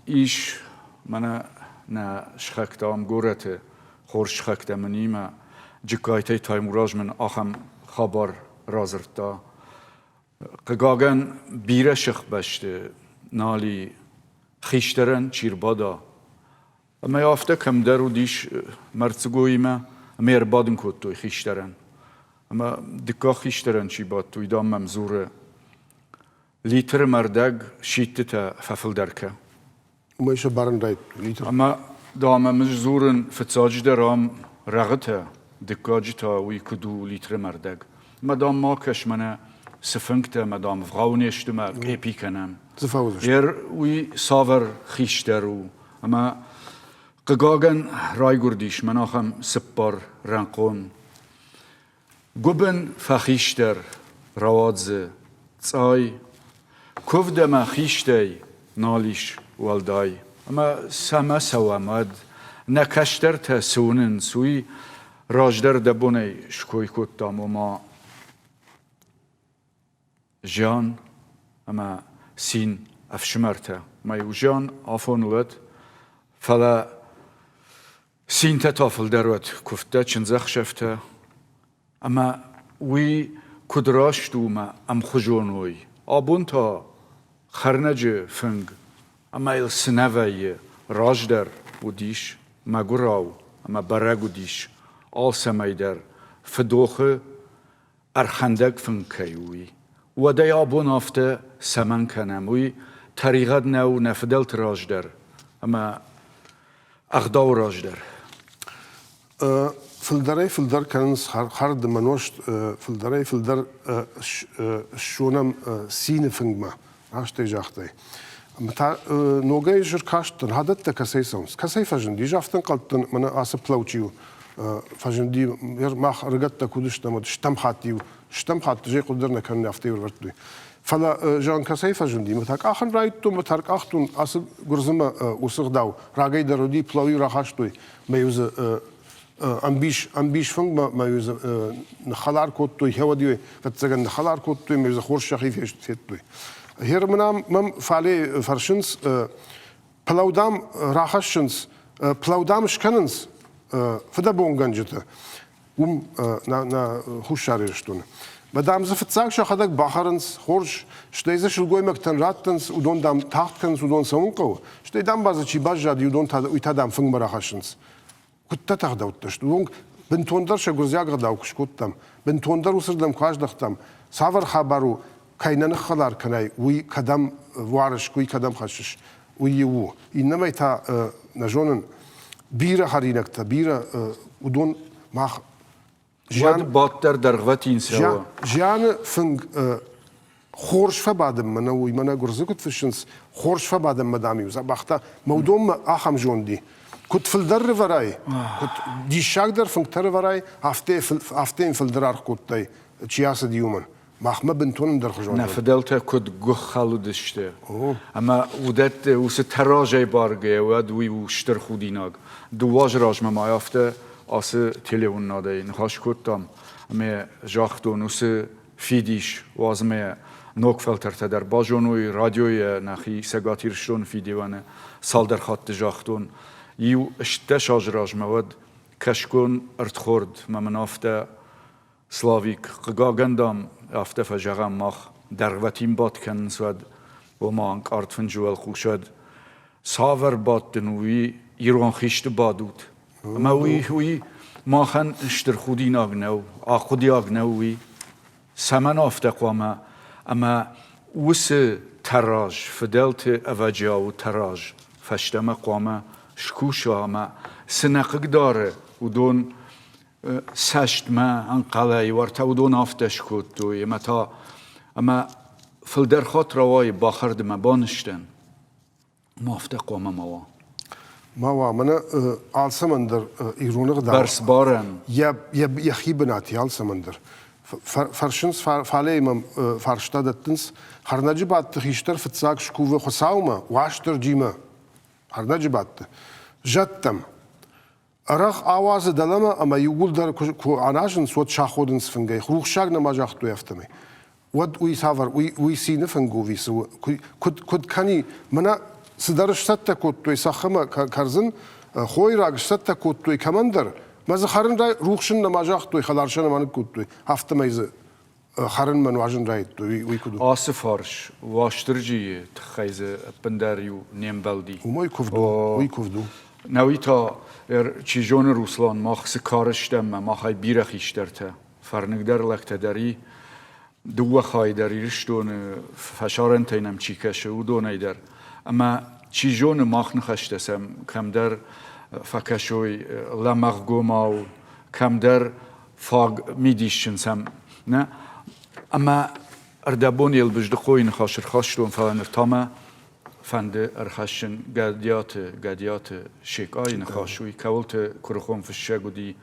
ис мӕнӕ нӕ сыхӕгтӕ ам горӕты, хорз сыхӕгтӕ мынимӕ, Джыккайтӕй Таймураз мын ахӕм хабар радзырдта. Хъыгагӕн, бирӕ сыхбӕсты нал и хистӕрӕн чи рбада. Ӕмӕ афтӕ кӕмдӕр уыдис мӕрддзыгоимӕ ӕмӕ йӕ ӕрбадын кодтой хистӕрӕн. Ӕмӕ дыккаг хистӕрӕн чи бадт, уый, дам, мӕм дзуры: Литры мӕрдӕг сидтытӕ фӕфылдӕр кӕ. Уымӕй сӕ барын райдыдтой литр. Ӕмӕ, дам, ӕм ӕз дзурын, фыццаджыдӕр ам рӕгъытӕ, дыккаджы та уый куыд у литры мӕрдӕг. Ӕмӕ, дам, ма кӕс мӕнӕ цы фынгтӕ ӕмӕ, дам, вгъау не сты мӕ къепи кӕнӕм. Цы фӕуыдзысты? Ер уый цавӕр хистӕр у? Ӕмӕ, хъыгагӕн, райгуырдис мӕн ахӕм цыппар рӕнхъон. Гуыбын фӕхистӕр, рауадзы цъай, куывд ӕмӕ хистӕй нал ис. уӕлдай. Ӕмӕ цӕмӕ цӕуӕм, уӕд нӕ кӕстӕртӕ цы уынынц, уый раздӕр дӕ бонӕй ской кодтам, ома зиан ӕмӕ цин ӕфсымӕртӕ. Мӕ иу зиан афон уӕд, фӕлӕ цинтӕ та фылдӕр уӕд, куывдтӕ, чындзӕхсӕвтӕ. Ӕмӕ уый куыд раст у мӕ ӕмхуызон уой. Абон та хӕрнӕджы фынг ӕмӕ йыл цы нӕ вӕййы, раздӕр уыдис мӕгуырау ӕмӕ бӕрӕг уыдис алцӕмӕй дӕр фыдохы ӕрхӕндӕг фынг кӕй у, уый. Уӕдӕй абон афтӕ цӕмӕн кӕнӕм, уый тӕригъӕд нӕу нӕ фыдӕлты раз дӕр ӕмӕ ӕгъдауы раз дӕр. Фылдӕрӕй-фылдӕр кӕнынц хӕрд ӕмӕ нозт, фылдӕрӕй-фылдӕр ссонӕм цины фынгмӕ, раст ӕй загътай. Ӕмӕ та ногӕй ӕз ӕркастӕн, адӕттӕ кӕцӕй цӕуынц, кӕцӕй фӕзынди? Афтӕ ӕнхъӕлдтӕн, мӕнӕ ацы плау чи у, фӕзынди, мах ӕрыгӕттӕ куы уыдыстӕм, уӕд стӕм хатт-иу, стӕм хатт зӕй хъуыды дӕр нӕ кӕнын, афтӕ-иу ӕрвӕрдтой. Фӕлӕ, зӕгъын, кӕцӕй фӕзынди, мӕ та къахын райдыдтон, мӕ та ӕркъахтон, ацы гуырдзымӕ уыцы гъдау рагӕй дӕр уыди, плау-иу рахастой, мӕ-иу дзы ӕмбис, ӕмбис фынгмӕ мӕ-иу дзы ныххӕлар кодтой, хеуӕд-иу ӕвӕццӕгӕн ныххӕлар кодтой, мӕ-иу дзы хорз сӕхи федтой. Гъер мын ам мӕм фале фӕрсынц, плау, дам, рахӕссынц, плау, дам, скӕнынц фыдӕбонгӕнджыты уым нӕ Хуссар Ирыстоны. Мӕ, дам, дзы фыццаг сӕхӕдӕг бахӕрынц, хорз, стӕй дзы сылгоймӕгтӕн раттынц, уыдон, дам, тагъд кӕнынц, уыдон цӕуын хъӕуы, стӕй, дам, ба дзы чи баззади, уыдон та, уый та, дам, фынгмӕ рахӕссынц. Куыдтӕ ӕгъдӕуттӕ сты, уыдон бынтондӕр сӕ гуырдзиаг ӕгъдау куы скодтам, бынтондӕр уыцырдӕм куы аздӕхтам, цавӕр хабар у, кӕй нӕ ныххӕлар кӕнай, уый кӕдӕм уарыс, уый кӕдӕм хӕссыс, уый иу у. Иннӕмӕй та, нӕ зонын, бирӕ хӕринӕгтӕ, бирӕ уыдон мах Зиан, Уӕд бадт дӕр дӕргъвӕтин цӕуы. Зианы фынг хорз фӕбадынмӕ нӕ уый, мӕнӕ гуырдзы куыд фыссынц, хорз фӕбадынмӕ, дам-иу дзӕбӕхтӕ, мӕ уыдонмӕ ахӕм зонд и. Куыд фылдӕр рывӕрай, куыд диссагдӕр фынгтӕ рывӕрай, афтӕ, афтӕ йын фылдӕр аргъ кодтай, чи ацыди, уымӕн. Махмӕ бынтон ӕндӕрхуызон. Нӕ фыдӕлтӕ куыд гуыххӕл уыдысты. Ӕмӕ уыдӕтты уыцы тӕразӕй баргӕйӕ, уӕд уый у стыр худинаг. Дыууӕ азы размӕ ма афтӕ ацы телеуынынадӕй ныхас кодтам ӕмӕ загътон, уыцы фидис уадз ӕмӕ ног фӕлтӕртӕ дӕр базоной, радиойӕ нӕхи Цӕгат Ирыстоны фидиуӕны цалдӕр хатты загътон. Иу 18 азы размӕ уӕд кӕсгон ӕрдхорд мӕ мын афтӕ Славик, хъыгагӕн, дам, афтӕ фӕзӕгъӕм мах, дӕргъвӕтин бадт кӕнынц уӕд, ома ӕнкъард фынджы уӕлхъус уӕд. Цавӕр бадт дын у, уый ирон хисты бадут. Ӕмӕ уый, уый махӕн стыр худинаг нӕу, ахъуыдиаг нӕу уый. Цӕмӕн афтӕ хъуамӕ? Ӕмӕ уыцы тӕраз, фыдӕлты ӕвӕджиауы тӕраз фӕстӕмӕ хъуамӕ скуса ӕмӕ цы нӕ хъыгдары, уыдон цӕстмӕ ӕнхъӕлӕй уӕртӕ уыдон афтӕ скодтой ӕмӕ та ӕмӕ фылдӕр хатт рауайы бахӕрдмӕ банызтӕн. Ма афтӕ хъуамӕ ма уа. Ма уа, мӕнӕ алцӕмӕн дӕр ирон ӕгъдау. Бӕрцбарӕн. Йӕ, йӕхи бынат и алцӕмӕн дӕр. Фӕрсынц, фалейы мӕм фарста дӕттынц, хӕрнӕджы бадты хистӕр фыццаг скувы Хуыцаумӕ, Уастырджимӕ, хӕрнӕджы бадты, зӕдтӕм. Арӕх ауадзы дӕлӕмӕ ӕмӕ иууылдӕр куы аназынц, уӕд саходынц фынгӕй. Рухсаг нӕма загътой афтӕмӕй. Уӕд уый цавӕр, уый, уый цины фынг у, цы у? Куыд, куыд кӕни? Мӕнӕ цыдӕр сцӕттӕ кодтой цӕхх ӕмӕ кӕрдзын, хойраг сцӕттӕ кодтой кӕмӕндӕр, мӕ дзы хӕрын рухс ын нӕма загътой, хӕларсӕн нӕма ныккодтой, афтӕмӕй дзы хӕрынмӕ нуазын райдыдтой, уый куыд у? Ацы фарс Уастырджийы тыххӕй дзы ӕппындӕр иу не мбӕлди. Уымӕй куывд у, уый куывд у. Нӕуи та, чи зоны, Руслан, мах цы кары стӕм, ӕмӕ махӕй бирӕ хистӕртӕ, фӕрныгдӕр лӕгтӕ дӕр и, дыууӕ хайы дӕр Ирыстоны фӕсарӕнтӕй нӕм чи кӕсы, уыдонӕй дӕр. Ӕмӕ чи зоны, мах ныхӕстӕ сӕм кӕмдӕр фӕкӕсой лӕмӕгъгомау, кӕмдӕр фаг мидисджын сӕм нӕ. Ӕмӕ ӕрдӕбон Елбыздыхъойы ныхас ӕрхастон, фӕлӕ ныр та мӕ фӕнды ӕрхӕссын Гӕдиаты, Гӕдиаты Секъайы ныхас, уый кӕуылты куырыхон фыссӕг уыди,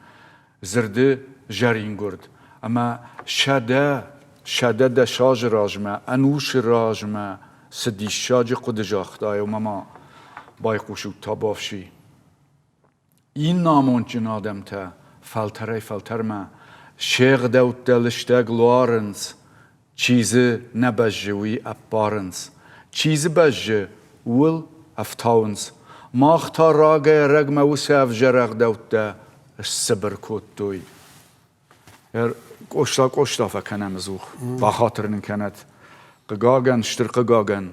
дзырды зӕрингуырд. Ӕмӕ 110 азы размӕ, ӕнусы размӕ цы диссаджы хъуыды загъта, уымӕ ма. Байхъусут табуафси. Иннӕ амондджын адӕмтӕ фӕлтӕрӕй-фӕлтӕрмӕ се гъдӕуттӕ лыстӕг луарынц, чи дзы нӕ бӕззы, уый ӕппарынц, чи дзы бӕззы, ууыл ӕфтауынц. Мах та рагӕй-ӕрӕгмӕ уыцы ӕвзӕр ӕгъдӕуттӕ сцыбыр кодтой. Къоста Къоста фӕкӕнӕм ӕдзух, бахатыр нын кӕнӕд. Хъыгагӕн, стыр хъыгагӕн,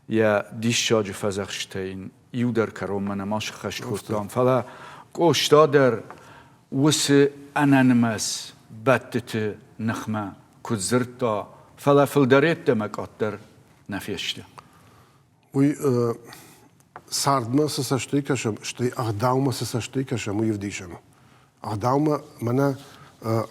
йӕ диссаджы фӕдзӕхстытӕ йын иу дӕр кӕронмӕ нӕма сыххӕст кодтам, фӕлӕ Къоста дӕр уыцы ӕнӕнымӕц бӕттыты ныхмӕ куыд дзырдта, фӕлӕ фылдӕр йеддӕмӕ къаддӕр нӕ фесты. Уый цардмӕ цы цӕстӕй кӕсӕм, стӕй ӕгъдаумӕ цы цӕстӕй кӕсӕм, уый ӕвдисӕн у. Ӕгъдаумӕ мӕнӕ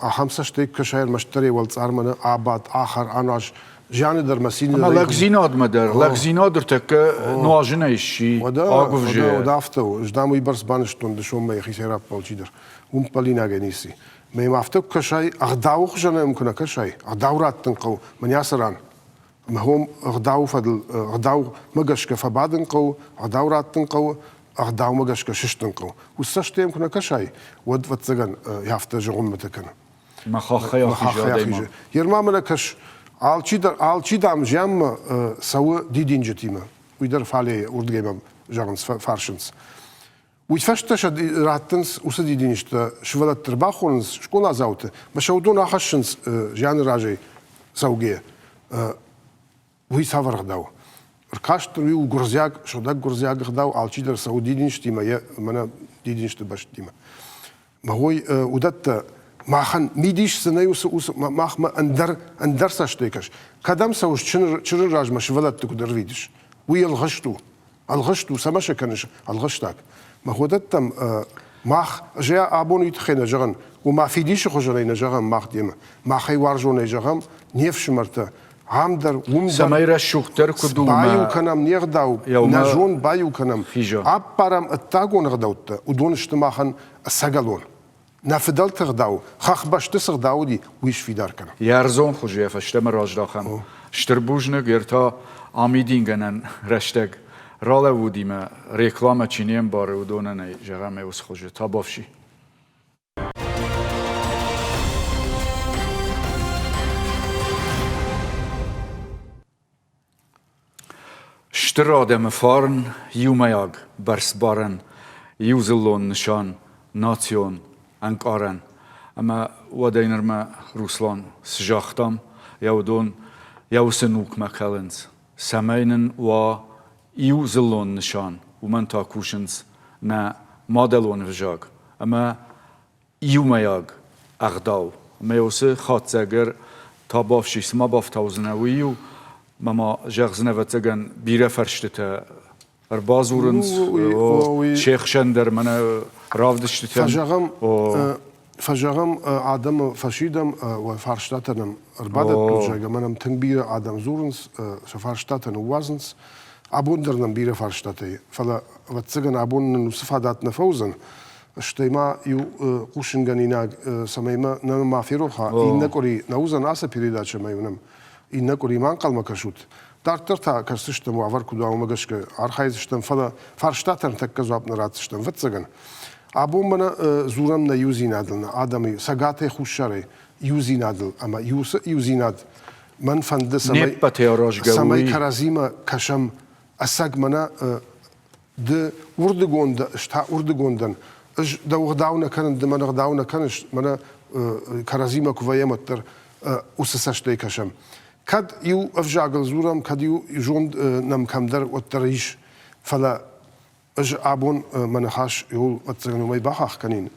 ахӕм цӕстӕй куы кӕсай, ӕрмӕстдӕр йӕ уӕлцъар мӕнӕ абад, ахӕр, аназ, зианы дӕр мӕ цины Ӕмӕ лӕгдзинадмӕ дӕр, лӕгдзинад ӕртӕккӕ нуазынӕй сси, агуывзӕ. Уӕдӕ афтӕ у. Ӕз дам уыйбӕрц банызтон дысонмӕ йӕхицӕй раппӕл чидӕр. Уым ппӕлинагӕй ницы. Мӕ йӕм афтӕ куы кӕсай, ӕгъдауы хуызӕн ӕм куы нӕ кӕсай, ӕгъдау раттын хъӕуы, мӕнӕ ацы ран. Хом ӕгъдауы фӕдыл ӕгъдаумӕ гӕсгӕ фӕбадын хъӕуы, ӕгъдау раттын хъӕуы, ӕгъдаумӕ гӕсгӕ сыстын хъӕуы. Уыцы цӕстӕй йӕм куы нӕ кӕсай, уӕд, ӕвӕццӕгӕн, афтӕ зыгъуыммӕтӕ кӕны. Мӕ хаххӕй ахизы адӕймаг. Ерма мӕнӕ кӕс, алчидӕр, алчи дам зианмӕ цӕуы дидинджытимӕ. Уый дӕр фалейы уырдыгӕй мӕм зӕгъынц, фӕрсынц. Уый фӕстӕ сӕ раттынц уыцы дидинджытӕ, сывӕллӕтты ӕрбахонынц скъоладзауты, ӕмӕ сӕ уыдон ахӕссынц зианы разӕй цӕугӕйӕ. Уый цавӕр ӕгъдау? Ӕркаст уый у гуырдзиаг, сыгъдӕг гуырдзиаг ӕгъдау, алчидӕр цӕуы дидинджытимӕ, йӕ мӕнӕ дидинджыты бӕстимӕ. Мӕгой уыдӕттӕ махӕн мидис цы нӕй, уыцы, уыцы махмӕ ӕндӕр, ӕндӕр цӕстӕй кӕс. Кӕдӕм цӕуыс чырын размӕ сывӕллӕтты куыд ӕрвитыс? Уый ӕлгъыст у. Ӕлгъыст у, цӕмӕ сӕ кӕныс ӕлгъыстаг? Мӕ уыдӕттӕм мах, зӕ абон уый тыххӕй нӕ зӕгъын, уымӕ фидисы хуызӕнӕй нӕ зӕгъӕм мах демӕ. Махӕй уарзонӕй зӕгъӕм, не фсымӕртӕ, ам дӕр, уым дӕр. Цӕмӕй рӕсугъддӕр куыд у, баиу кӕнӕм не гъдау, нӕ зонд баиу кӕнӕм, аппарӕм ӕддагон ӕгъдӕуттӕ, уыдон сты махӕн ӕцӕгӕлон. Нӕ фыдӕлты ӕгъдау, хӕхбӕсты цы ӕгъдау уыди, уый сфидар кӕнӕм. Йӕ ӕрдзон хуызы йӕ фӕстӕмӕ раздахӕм. Стыр бузныг, ӕртӕ амидингӕнӕн рӕстӕг ралӕууыдимӕ рекламӕ чи не мбары, уыдонӕн ӕй зӕгъӕм уыцы хуызы. Табуафси. Стыр адӕмы фарн, иумӕйаг бӕрцбарӕн, иудзыллон нысан, национ ӕнкъарӕн. Ӕмӕ уӕдӕй нырмӕ Руслан цы загътам, йӕ уыдон йӕ уыцы нукмӕ кӕлынц, цӕмӕй нын уа иу дзыллон нысан, уымӕн та кусынц нӕ мадӕлон ӕвзаг ӕмӕ иумӕйаг ӕгъдау. Ӕмӕ уыцы хатдзӕгӕр та бафси, цы ма бафтаудзынӕ, уый-иу мӕ ма зӕгъдзынӕ, ӕвӕццӕгӕн, бирӕ фӕрстытӕ ӕрбадзурынц, се хсӕн дӕр мӕнӕ равдыстытӕ. Фӕзӕгъӕм, фӕзӕгъӕм адӕмы фӕсидӕм, уӕ фарстатӕ нӕм ӕрбадӕттут, зӕгъгӕ, мӕ нӕм тынг бирӕ адӕм дзурынц, сӕ фарстатӕ ныууадзынц. Абон дӕр нӕм бирӕ фарстатӕ и, фӕлӕ, ӕвӕццӕгӕн, абон нын уыцы фадат нӕ фӕуыдзӕн. Стӕй ма иу хъусынгӕнинаг, цӕмӕй мӕ нӕ ма ферох уа, иннӕ къуыри нӕ уыдзӕн ацы передачӕ ӕмӕ-иу нӕм иннӕ къуыри ма ӕнхъӕлмӕ кӕсут. Дарддӕр та кӕсдзыстӕм, уавӕр куыд уа, уымӕ гӕсгӕ архайдзыстӕм, фӕлӕ фарстатӕн тӕккӕ дзуапп нӕ ратдзыстӕм, ӕвӕццӕгӕн. Абон мӕнӕ дзурӕм нӕ иудзинадыл, нӕ адӕмы цӕгатӕй хуссарӕй иудзинадыл ӕмӕ уыцы иудзинад мӕн фӕнды, цӕмӕй кӕрӕдзимӕ кӕсӕм ӕцӕг мӕнӕ ды уырдыгон дӕ, ӕз та уырдыгон дӕн. Ӕз дӕу ӕгъдау нӕ кӕнын, ды мӕн ӕгъдау нӕ кӕныс, мӕнӕ кӕрӕдзимӕ куы вӕййӕм, уӕддӕр уыцы цӕстӕй кӕсӕм. Кӕд иу ӕвзагыл дзурӕм, кӕд иу зонд нӕм кӕмдӕр, уӕддӕр ис. Фӕлӕ ӕз абон мӕ ныхас иуыл ӕцӕгӕн уымӕй бахахх кӕнин,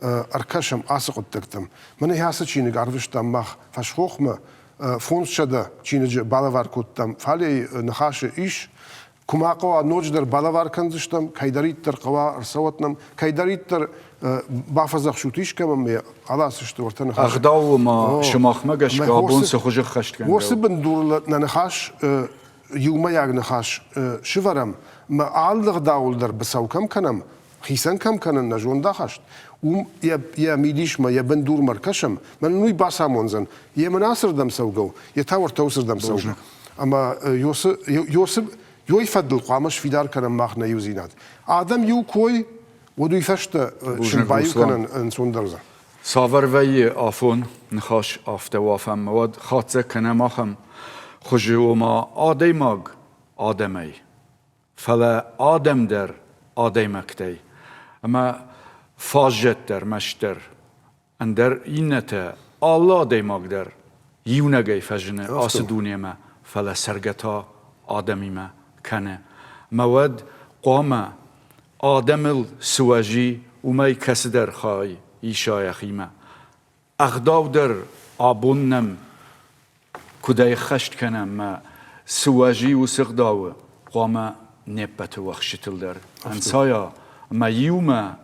ӕркӕсӕм ацы хъуыддӕгтӕм. Мӕнӕ ацы чиныг арвыстам мах фӕсхохмӕ, 500 чиныджы балӕвар кодтам. Фалейы ныхасы ис, Куы ма хъӕуа, ноджыдӕр балӕвар кӕндзыстӕм, кӕйдӕриддӕр хъӕуа, ӕрцӕуӕт нӕм, кӕйдӕриддӕр бафӕдзӕхсут искӕмӕн ме аласысты уӕртӕ ныхас. Ӕгъдауы ма сымахмӕ гӕсгӕ абон цы хуызы ххӕстгӕнгӕ Уыцы бындурыл нӕ ныхас, иумӕйаг ныхас сывӕрӕм, мӕ алы ӕгъдауыл дӕр быцӕу кӕм кӕнӕм, хицӕн кӕм кӕнын нӕ зондахаст, уым йӕ мидисмӕ, йӕ бындурмӕ ркӕсӕм, мӕнӕн уый бацамондзӕн, йе мын ацырдӕм цӕугӕ у, йе та уӕртӕ уыцырдӕм цӕугӕ. Ӕмӕ Йосы, Ёй фӕдыл хъуамӕ сфидар кӕнӕм мах нӕ иудзинад. Адӕм иу кой, уӕд уый фӕстӕ сын баиу кӕнӕн ӕнцондӕр уыдзӕн. Цавӕр вӕййы афон ныхас афтӕ уафӕм, уӕд хатдзӕг кӕнӕм ахӕм хуызы, ома адӕймаг адӕмӕй, фӕлӕ адӕм дӕр адӕймӕгтӕй. Ӕмӕ фаззӕттӕ ӕрмӕстдӕр ӕндӕр иннӕтӕ, алы адӕймаг дӕр иунӕгӕй фӕзыны ацы дунемӕ, фӕлӕ цӕргӕ та адӕмимӕ кӕны. Мӕ уӕд хъуамӕ адӕмыл цы уӕзи, уымӕй кӕцыдӕр хай иса йӕхимӕ. Ӕгъдау дӕр абон нӕм куыд ӕххӕст кӕнӕм мӕ цы уӕзи уыцы ӕгъдауы, хъуамӕ не ппӕты уӕхсчытыл дӕр ӕнцайа ӕмӕ иумӕ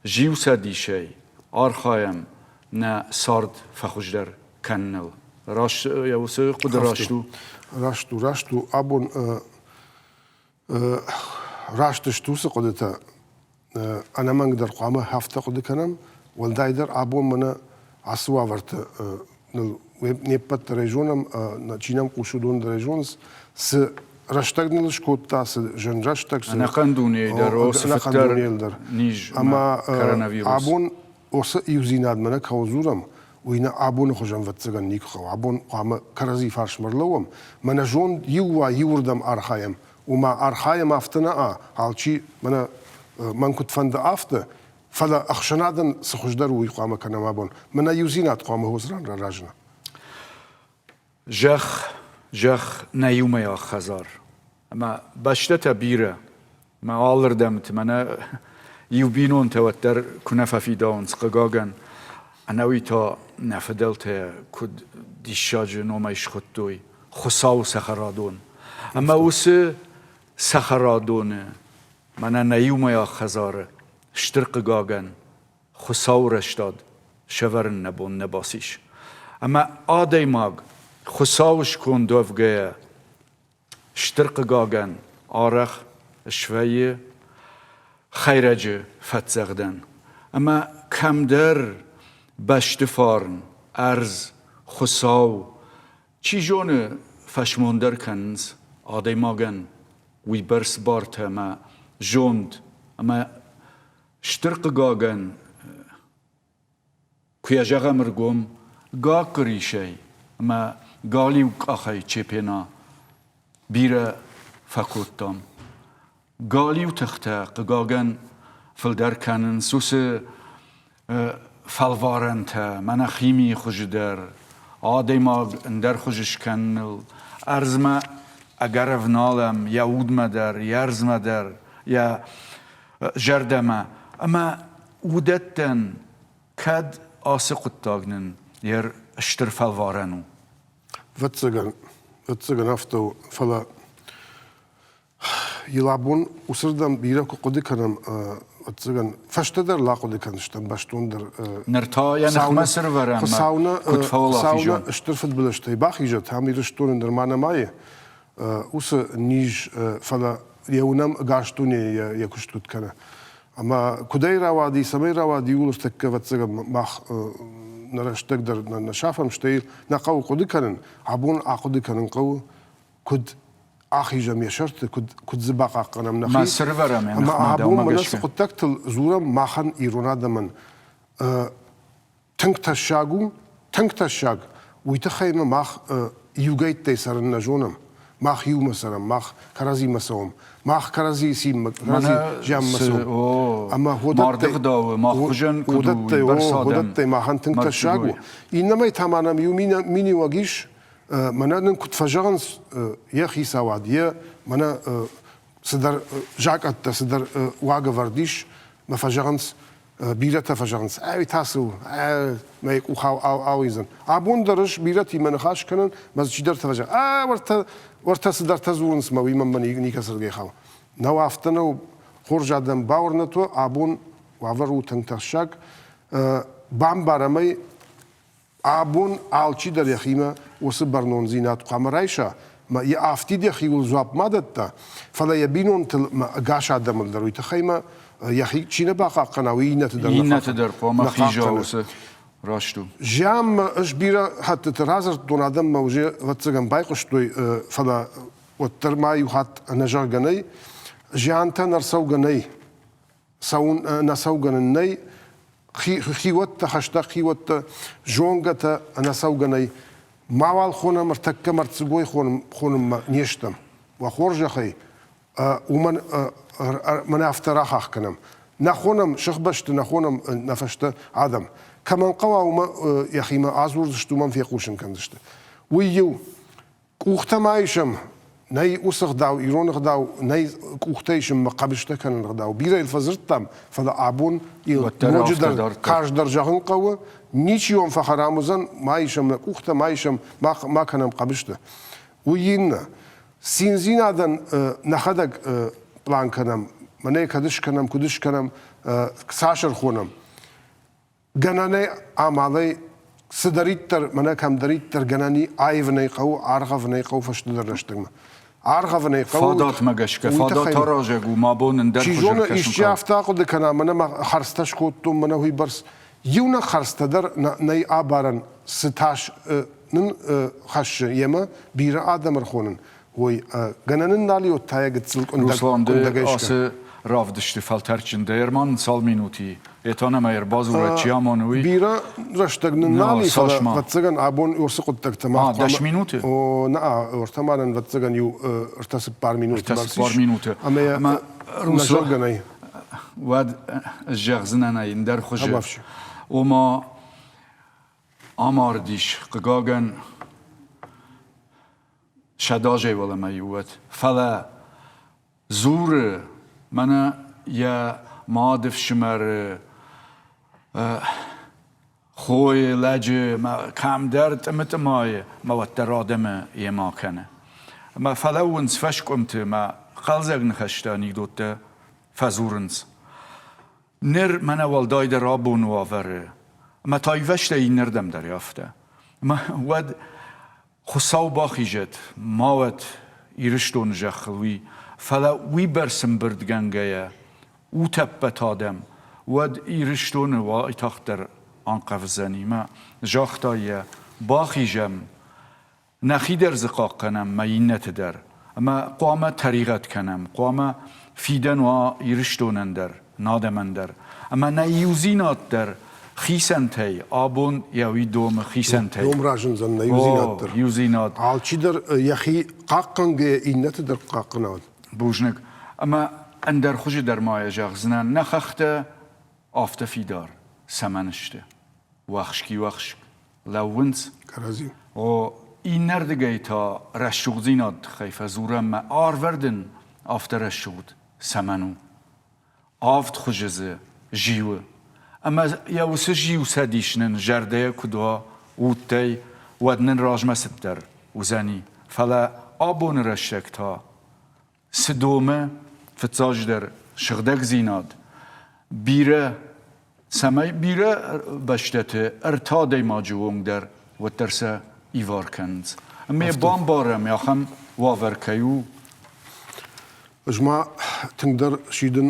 зиуцӕдисӕй архайӕм нӕ цард фӕхуыздӕр кӕныныл. Раст йӕ уыцы хъуыды раст у? Раст у, раст у. Абон раст сты уыцы хъуыдытӕ. Ӕнӕмӕнгдӕр хъуамӕ афтӕ хъуыды кӕнӕм, уӕлдайдӕр абон мӕнӕ ацы уавӕрты ныл не ппӕт дӕр ӕй зонӕм, чи нӕм хъусы, уыдон дӕр ӕй зонынц, цы рӕстӕг ныл скодта, цы зын рӕстӕг, цы ӕнӕхъӕн дунейы дӕр, ӕнӕхъӕн дунейыл дӕр. Низ ӕмӕ коронавирус. Абон уыцы иудзинадмӕ нӕ кӕуыл дзурӕм, уый нӕ абоны хуызӕн ӕвӕццӕгӕн никуы хъӕуы. Абон хъуамӕ кӕрӕдзи фарсмӕ ӕрлӕууӕм, мӕнӕ зонд иу уа, иуырдӕм архайӕм, ома архайӕм афтӕ нӕ, алчи мӕнӕ мӕн куыд фӕнды, афтӕ, фӕлӕ ӕхсӕнадӕн цы хуыздӕр у, уый хъуамӕ кӕнӕм абон. Мӕнӕ иудзинад хъуамӕ уыцы ран разына. Зӕхх, зӕхх нӕ иумӕйаг хӕдзар. Ӕмӕ бӕстӕтӕ бирӕ. Мӕ алырдӕмты мӕнӕ иу бинонтӕ уӕддӕр куы нӕ фӕфидауынц, хъыгагӕн. Ӕнӕуи та нӕ фыдӕлтӕ куыд диссаджы номӕй схуыдтой Хуыцауы цӕхӕрадон. Ӕмӕ уыцы цӕхӕрадоны, мӕнӕ нӕ иумӕйаг хӕдзары, стыр хъыгагӕн, Хуыцауы рӕстад сӕвӕрын нӕ бон нӕ бацис. Ӕмӕ адӕймаг Хуыцауы сконд уӕвгӕйӕ, стыр хъыгагӕн, арӕх свӕййы хӕйрӕджы фӕтдзӕгъдӕн. Ӕмӕ кӕмдӕр бӕсты фарн, ӕрдз, Хуыцау, чи зоны, фӕсмондӕр кӕнынц адӕймагӕн уыйбӕрц бартӕ ӕмӕ зонд ӕмӕ Стыр хъыгагӕн, куы йӕ зӕгъӕм ӕргом, гаккырисӕй ӕмӕ галиу къахӕй чепена бирӕ фӕкодтам. Галиу тыхтӕ, хъыгагӕн, фылдӕр кӕнынц уыцы фӕлварӕнтӕ, мӕнӕ химийы хуызы дӕр, адӕймаг ӕндӕр хуызы скӕныныл, ӕрдзмӕ ӕгӕр ӕвналӕм йӕ удмӕ дӕр, йӕ ӕрдзмӕ дӕр, йӕ зӕрдӕмӕ. Ӕмӕ уыдӕттӕн кӕд ацы хъуыддаг нын йе стыр фӕлварӕн у? Ӕвӕццӕгӕн, ӕвӕццӕгӕн афтӕ у, фӕлӕ йыл абон уыцырдӕм бирӕ куы хъуыды кӕнӕм, ӕвӕццӕгӕн, фӕстӕдӕр лахъуыды кӕндзыстӕм бӕстондӕр. Ныр та йӕ ныхмӕ цы рывӕрӕм, куыд фӕуӕлахиз уӕм? Стыр фыдбылызтӕй бахизӕт, ам Ирыстоны нырма нӕмайы уыцы низ, фӕлӕ йӕ уынӕм ӕгас дунейы йӕ куыст куыд кӕны. Ӕмӕ куыдӕй рауади, цӕмӕй рауади, ууыл ныртӕккӕ, ӕвӕццӕгӕн, мах нӕ рӕстӕг дӕр нӕ сафӕм, стӕй нӕ хъӕуы хъуыды кӕнын. Абон ахъуыды кӕнын хъӕуы, куыд ахизӕм йӕ сӕрты, куыд, куыд дзы бахъахъхъӕнӕм нӕхи. Ма цы рывӕрӕм йӕ ныхмӕ, абон мӕнӕ цы хъуыддӕгтыл дзурӕм, махӕн, ирон адӕмӕн, тынг тӕссаг у, тынг тӕссаг. Уый тыххӕй ма мах иугӕйттӕй цӕрын нӕ зонӕм. Мах иумӕ цӕрӕм, мах кӕрӕдзимӕ цӕуӕм, мах кӕрӕдзийы цинмӕ, кӕрӕдзи зианмӕ цӕуӕм. Ӕмӕ уыдӕттӕй махӕн тынг тӕссаг у. Иннӕмӕй та ма нӕм иу миниуӕг ис, мӕнӕ нын куыд фӕзӕгъынц йӕ хицауад, йӕ мӕнӕ цыдӕр закъӕттӕ, цыдӕр уагӕвӕрд ис, мӕ фӕзӕгъынц, бирӕтӕ фӕзӕгъынц, ӕви та цы у, мӕ къух ауидзӕн. Абон дӕр ӕз бирӕтимӕ ныхас кӕнын, мӕ дзы чидӕртӕ фӕзӕгъы, ӕ, уӕртӕ, уӕртӕ цыдӕртӕ дзурынц, мӕ уый мӕнмӕ никӕцырдыгӕй хауы. Нӕу афтӕ нӕу, хорз адӕм бауырнӕт уӕ, абон уавӕр у тынг тӕссаг. Бамбарӕм ӕй, Абон алчидӕр йӕхимӕ уыцы бӕрнондзинад хъуамӕ райса, мӕ йӕ афтид йӕхиуыл дзуапп ма дӕтта, фӕлӕ йӕ бинонтыл мӕ ӕгас адӕмыл дӕр уый тыххӕй мӕ йӕхи чи нӕ бахъахъхъӕна, уый иннӕты дӕр Иннӕты дӕр хъуамӕ хиза уыцы раст у. Зианмӕ ӕз бирӕ хӕттыты радзырдтон, адӕммӕ уже, ӕвӕццӕгӕн, байхъуыстой, фӕлӕ. уӕддӕр ма иу хатт ӕнӕзӕгъгӕ нӕй, зиантӕн ӕрцӕугӕ нӕй, цӕуын ӕнӕцӕугӕ нын нӕй, хиуӕттӕ, хӕстӕг хиуӕттӕ, зонгӕтӕ ӕнӕцӕугӕ нӕй. Мауал хонӕм ӕртӕккӕ мӕрддзыгой хонынмӕ не стӕм. Уӕ хорзӕхӕй, уымӕн мӕнӕ афтӕ рахахх кӕнӕм. Нӕ хонӕм сыхбӕсты, нӕ хонӕм нӕ фӕстӕ адӕм. Кӕмӕн хъӕуа, уымӕ йӕхимӕ адзурдзысты, уымӕн фехъусын кӕндзысты. Уый иу. Къухтӕ ма исӕм, нӕй уыцы гъдау, ирон ӕгъдау, нӕй къухтӕ исынмӕ хъӕбыстӕ кӕнын ӕгъдау. Бирӕ йыл фӕдзырдтам, фӕлӕ абон йыл ноджыдӕр карздӕр зӕгъын хъӕуы, ничи уӕм фӕхӕрам уыдзӕн, ма исӕм нӕ къухтӕ, ма исӕм, ма кӕнӕм хъӕбыстӕ. Уый иннӕ. Циндзинадӕн нӕхӕдӕг пълан кӕнӕм, мӕнӕ кӕд скӕнӕм, куыд скӕнӕм, цас ӕрхонӕм. Гӕнӕнӕй амалӕй цыдӕриддӕр, мӕнӕ кӕмдӕриддӕр гӕнӕн и, аивынӕй хъӕуы, аргъӕвынӕй хъӕуы фӕстӕдӕр рӕстӕгмӕ. Аргъӕвынӕй хъӕуы. Фадатмӕ гӕсгӕ, фадат аразӕг у, мӕ бон ӕндӕр Чи зоны, исчи афтӕ ахъуыды кӕна, мӕнӕ мӕ хӕрдзтӕ скодтон, мӕнӕ уыйбӕрц. Иунӕг хӕрдзтӕ дӕр нӕй абарӕн, цы тас нын хӕссы йемӕ бирӕ адӕм ӕрхонын, уый гӕнӕн ын нал и уӕд гыццыл Руслан, ды ацы равдысты фӕлтӕрдджын дӕ ӕрман цал минути етонӕмӕ ӕрбадзурӕд, чи амоны, уый? Бирӕ рӕстӕг нын нал и, фӕлӕ ӕвӕццӕгӕн абон уыцы хъуыддӕгтӕ мах 10 минуты? О, нӕ, ӕртӕ ма нын ӕвӕццӕгӕн иу 34 минуты. 34 минуты. Ӕмӕ Руслан, уӕд ӕз зӕгъдзынӕн ӕндӕр хуызы. Ома Амардис, хъыгагӕн, сӕдазӕй уӕлӕмӕ иу уӕд. Фӕлӕ дзуры, мӕнӕ йӕ мады фсымӕры хойы, лӕджы кӕмдӕр тъымы-тъымайы мӕ уӕддӕр адӕмы йемӕ кӕны. Ӕмӕ фӕлӕууынц фӕскъуымты мӕ хъӕлдзӕг ныхӕстӕ, анекдоттӕ фӕдзурынц. Ныр мӕнӕ уӕлдайдӕр абоны уавӕры, ӕмӕ та ивӕзтӕ иннӕрдӕм дӕр афтӕ. Ӕмӕ уӕд Хуыцау бахизӕд, ма уӕд Ирыстоны зӕххыл уый, фӕлӕ уыйбӕрц ӕмбырдгӕнгӕйӕ утӕппӕт адӕм, уӕд Ирыстоны уайтагъддӕр анхъӕвдзӕни мӕ, загъта йӕ, бахизӕм Нӕхи дӕр дзы хъахъхъӕнӕм мӕ иннӕты дӕр. Ӕмӕ хъуамӕ тӕригъӕд кӕнӕм, хъуамӕ фидӕн уа Ирыстонӕн дӕр, нӕ адӕмӕн дӕр. Ӕмӕ нӕ иудзинад дӕр хицӕнтӕй, абон йӕ уый домы хицӕнтӕй. Дом разындзӕн нӕ иудзинад дӕр. Иудзинад. Алчидӕр йӕхи хъахъхъӕнгӕйӕ иннӕты дӕр хъахъхъӕнӕд. Бузныг. Ӕмӕ ӕндӕр хуызы дӕр ма йӕ зӕгъдзынӕн, нӕ хӕхтӕ афтӕ фидар цӕмӕн сты? Уӕхски-уӕхск лӕууынц. Кӕрӕдзи. О, иннӕрдыгӕй та рӕсугъддзинады тыххӕй фӕдзурӕм мӕ арвӕрдын афтӕ рӕсугъд цӕмӕн у? Авд хуызы дзы зиуы. Ӕмӕ йӕ уыцы зиу цӕдис нын зӕрдӕйӕ куыд уа, удтӕй, уӕд нын размӕ цыддӕр уыдзӕни. Фӕлӕ абоны рӕстӕг та Цы домы, фыццаджыдӕр, сыгъдӕгдзинад, бирӕ, цӕмӕй бирӕ бӕстӕты ӕртӕ адӕймаджы онг дӕр уӕддӕр сӕ ивар кӕнынц. Ӕмӕ бамбарӕм, ахӕм уавӕр кӕй у. Ӕз ма тынгдӕр сидын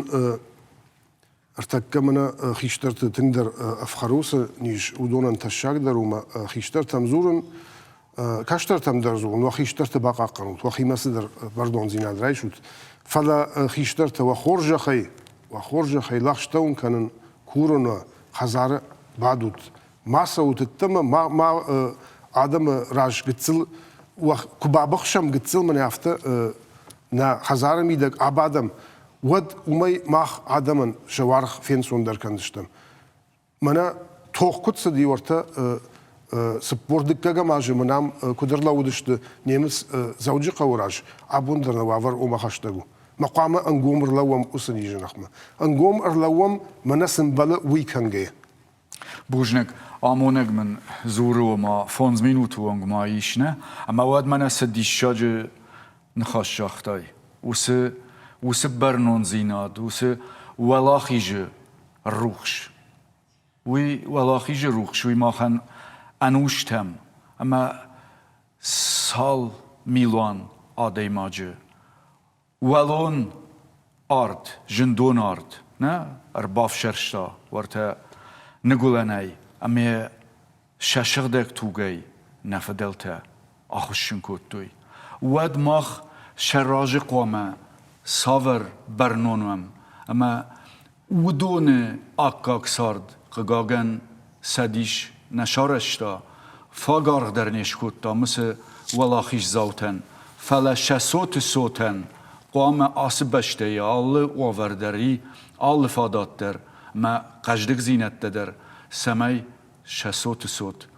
Ӕртӕккӕ мӕнӕ хистӕрты тынгдӕр ӕфхӕры уыцы низ, уыдонӕн тӕссагдӕр у мӕ хистӕртӕм дзурын, кӕстӕртӕм дӕр дзурын, уӕ хистӕрты бахъахъхъӕнут, уӕхимӕ цыдӕр бӕрнондзинад райсут. Фӕлӕ хистӕртӕ уӕ хорзӕхӕй, уӕ хорзӕхӕй лӕгъстӕ уын кӕнын, курын уӕ, хӕдзары бадут, ма цӕут ӕддӕмӕ, ма, ма адӕмы раз гыццыл куы бабыхсӕм гыццыл мӕнӕ афтӕ нӕ хӕдзары мидӕг абадӕм, уӕд уымӕй мах адӕмӕн сӕ уаргъ фенцондӕр кӕндзыстӕм. Мӕнӕ тох куыд цыди уӕртӕ 42 азы мын ам куыд ӕрлӕууыдысты немыц Дзӕуджыхъӕуы раз, абон дӕр нӕ уавӕр ома хӕстӕг у. Мӕ хъуамӕ ӕнгом ӕрлӕууӕм уыцы низы ныхмӕ. Ӕнгом ӕрлӕууӕм, мӕнӕ цы мбӕлы, уый кӕнгӕйӕ. Бузныг. Амонӕг мын дзуры, ома 5 минуты онг ма ис, нӕ? Ӕмӕ уӕд мӕнӕ цы диссаджы ныхас загътай, уыцы, уыцы бӕрнондзинад, уыцы уӕлахизы рухс. Уый уӕлахизы рухс, уый махӕн ӕнустӕм ӕмӕ цал милуан адӕймаджы уӕлон арт, зындон арт нӕ ӕрбафсӕрста уӕртӕ ныгуылӕнӕй ӕмӕ сӕ сыгъдӕг тугӕй нӕ фыдӕлтӕ ахуыссын кодтой. Уӕд мах сӕ разы хъуамӕ цавӕр бӕрнон уӕм, ӕмӕ уыдоны аккаг цард, хъыгагӕн, Цӕдис нӕ сарӕзта, фаг аргъ дӕр не скодта мысы уӕлахиздзаутӕн, фӕлӕ сӕ цоты цотӕн хъуамӕ ацы бӕстӕйы алы уавӕр дӕр и, алы фадат дӕр ӕмӕ хъӕздыгдзинӕдтӕ дӕр, цӕмӕй сӕ цоты цот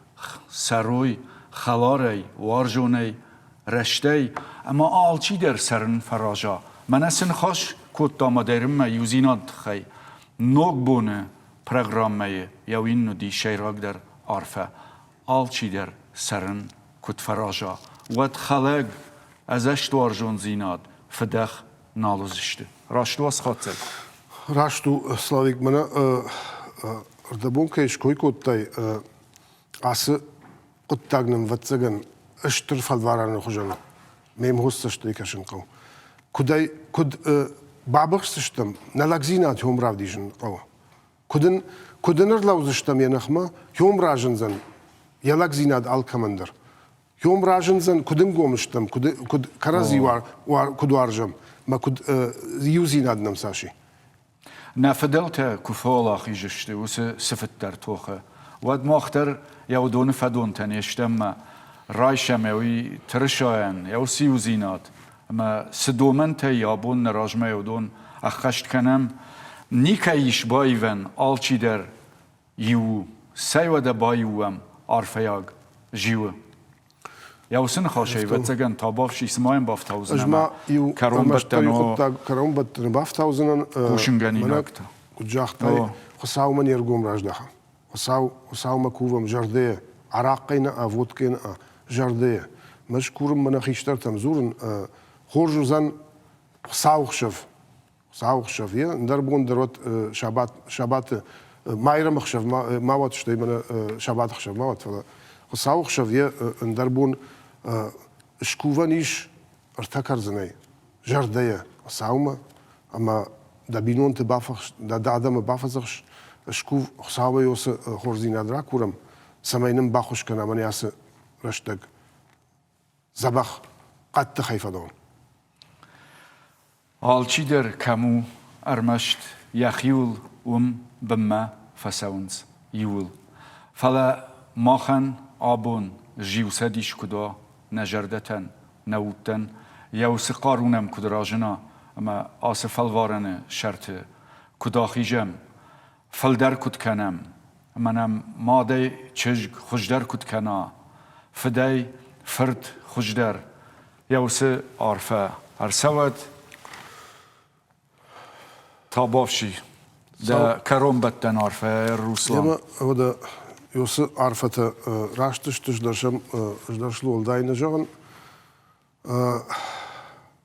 цӕрой хӕларӕй, уарзонӕй, рӕстӕй ӕмӕ алчидӕр цӕрын фӕраза. Мӕнӕ цы ныхас кодта мадӕрынмӕ иудзинады тыххӕй ног боны программӕйы йӕ уин уыди сӕйрагдӕр арфӕ. Алчидӕр цӕрын куыд фӕраза, уӕд хӕлӕг, ӕдзӕстуарзондзинад, фыдӕх нал уыдзысты. Раст у асхатдзӕг? Раст у, Славик, мӕнӕ ӕрдӕбон кӕй ской кодтай, ацы хъуыддаг нын, ӕвӕццӕгӕн, стыр фӕлварӕны хуызӕн у. Ме мгъуыд цӕстӕй кӕсын хъӕуы. Куыдӕй, куыд бабыхсдзыстӕм, нӕ лӕгдзинад хьом равдисын хъӕуы. Куыд ын, куыд ын ӕрлӕудзыстӕм йӕ ныхмӕ, хьом разындзӕн йӕ лӕгдзинад алкӕмӕн дӕр. Хьом разындзӕн, куыд ӕнгом стӕм, куыд, куыд кӕрӕдзи куыд уарзӕм, мӕ куыд иудзинад нӕм цас и. Нӕ фыдӕлтӕ куы фӕуӕлахиз сты уыцы цыфыддӕр тохы, уӕд мах дӕр йӕ уыдоны фӕдонтӕ не стӕм ӕмӕ райсӕм йӕ уый тырысайӕн, йӕ уыцы иудзинад ӕмӕ цы домӕнтӕй абон нӕ размӕ уыдон ӕххӕст кӕнӕм, никӕй ис баивӕн, алчидӕр иу у. Цӕй уӕдӕ баиу уӕм арфӕйаг зиуы. Йӕ уыцы ныхасӕй, ӕвӕццӕгӕн, табафси цыма йӕм бафтаудзынӕ Ӕз ма иу кӕронбӕттӕны хъуыддаг кӕронбӕттӕны бафтаудзынӕн. Хъусынгӕнинӕгтӕ. Куыд загътай, Хуыцаумӕ не ргом раздахӕм. Хуыцау, Хуыцаумӕ кувӕм зӕрдӕйӕ, арахъхъӕй нӕ, водкӕй нӕ, зӕрдӕйӕ. Мӕ курын мӕ нӕ хистӕртӕм дзурын, хорз уыдзӕн Хуыцауыхсӕв Хуыцауыхсӕв, е ндӕр бон дӕр уӕд сабат, сабаты майрӕмӕхсӕв ма уӕд, стӕй мӕнӕ сабатыхсӕв ма уӕд, фӕлӕ Хуыцауыхсӕв е ндӕр бон скувӕн ис ӕртӕ кӕрдзынӕй зӕрдӕйӕ Хуыцаумӕ ӕмӕ дӕ бинонты бафӕхс, дӕ адӕмы бафӕдзӕхс, скув Хуыцауӕй уыцы хорздзинад ракурӕм, цӕмӕй нын баххуыс кӕна мӕнӕ ацы рӕстӕг дзӕбӕх хъӕддыхӕй фӕдон. Алчидӕр кӕм у, ӕрмӕст йӕхиуыл уым бынмӕ фӕцӕуынц иуыл. Фӕлӕ махӕн абон зиуцӕдис куыд уа нӕ зӕрдӕтӕн, нӕ удтӕн, йӕ уыцы хъару нӕм куыд разына ӕмӕ ацы фӕлварӕны сӕрты куыд ахизӕм, фылдӕр куыд кӕнӕм, ӕмӕ нӕм мадӕй чызг хуыздӕр куыд кӕна, фыдӕй фырт хуыздӕр, йӕ уыцы арфӕ ӕрцӕуӕд. Табафси, дӕ кӕронбӕттӕн арфӕ, Руслан. Ӕмӕ уӕдӕ уыцы арфӕтӕ раст сты, ӕз дӕр уӕлдай нӕ зӕгъын.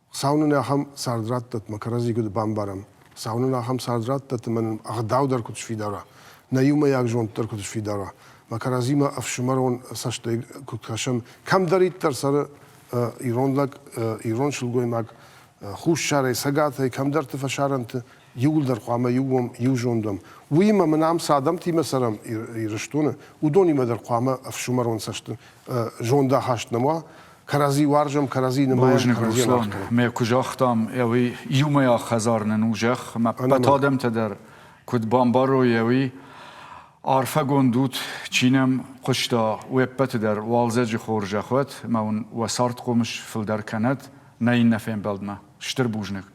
Хуыцау нын ахӕм цард раттӕд, мӕ кӕрӕдзи куыд бамбарӕм. Хуыцау нын ахӕм цард раттӕд ӕмӕ нын ӕгъдау дӕр куыд сфидар уа, нӕ иумӕйаг зонд дӕр куыд сфидар уа, мӕ кӕрӕдзимӕ ӕфсымӕрон цӕстӕй куыд кӕсӕм, кӕмдӕриддӕр цӕры ирон лӕг, ирон сылгоймаг, хуссарӕй, цӕгатӕй, кӕмдӕрты фӕсарӕнты, иууылдӕр хъуамӕ иу уӕм, иу зонд уӕм. Уыимӕ мын ам цы адӕмтимӕ цӕрӕм Ирыстоны, уыдонимӕ дӕр хъуамӕ ӕфсымӕрон цӕсты зондахаст нӕм уа, кӕрӕдзи уарзӕм, кӕрӕдзи нымайӕм, Бузныг, Руслан. Мӕ куы загътам, уый иумӕйаг хӕдзар нын у зӕхх, ӕмӕ ӕппӕт адӕмтӕ дӕр куыд бамбарой, уый арфӕгонд ут, чи нӕм хъуыста, уе ппӕты дӕр уалдзӕджы хорзӕх уӕд ӕмӕ уын уӕ цардхъомыс фылдӕр кӕнӕд нӕ иннӕ фембӕлдмӕ. Стыр бузныг.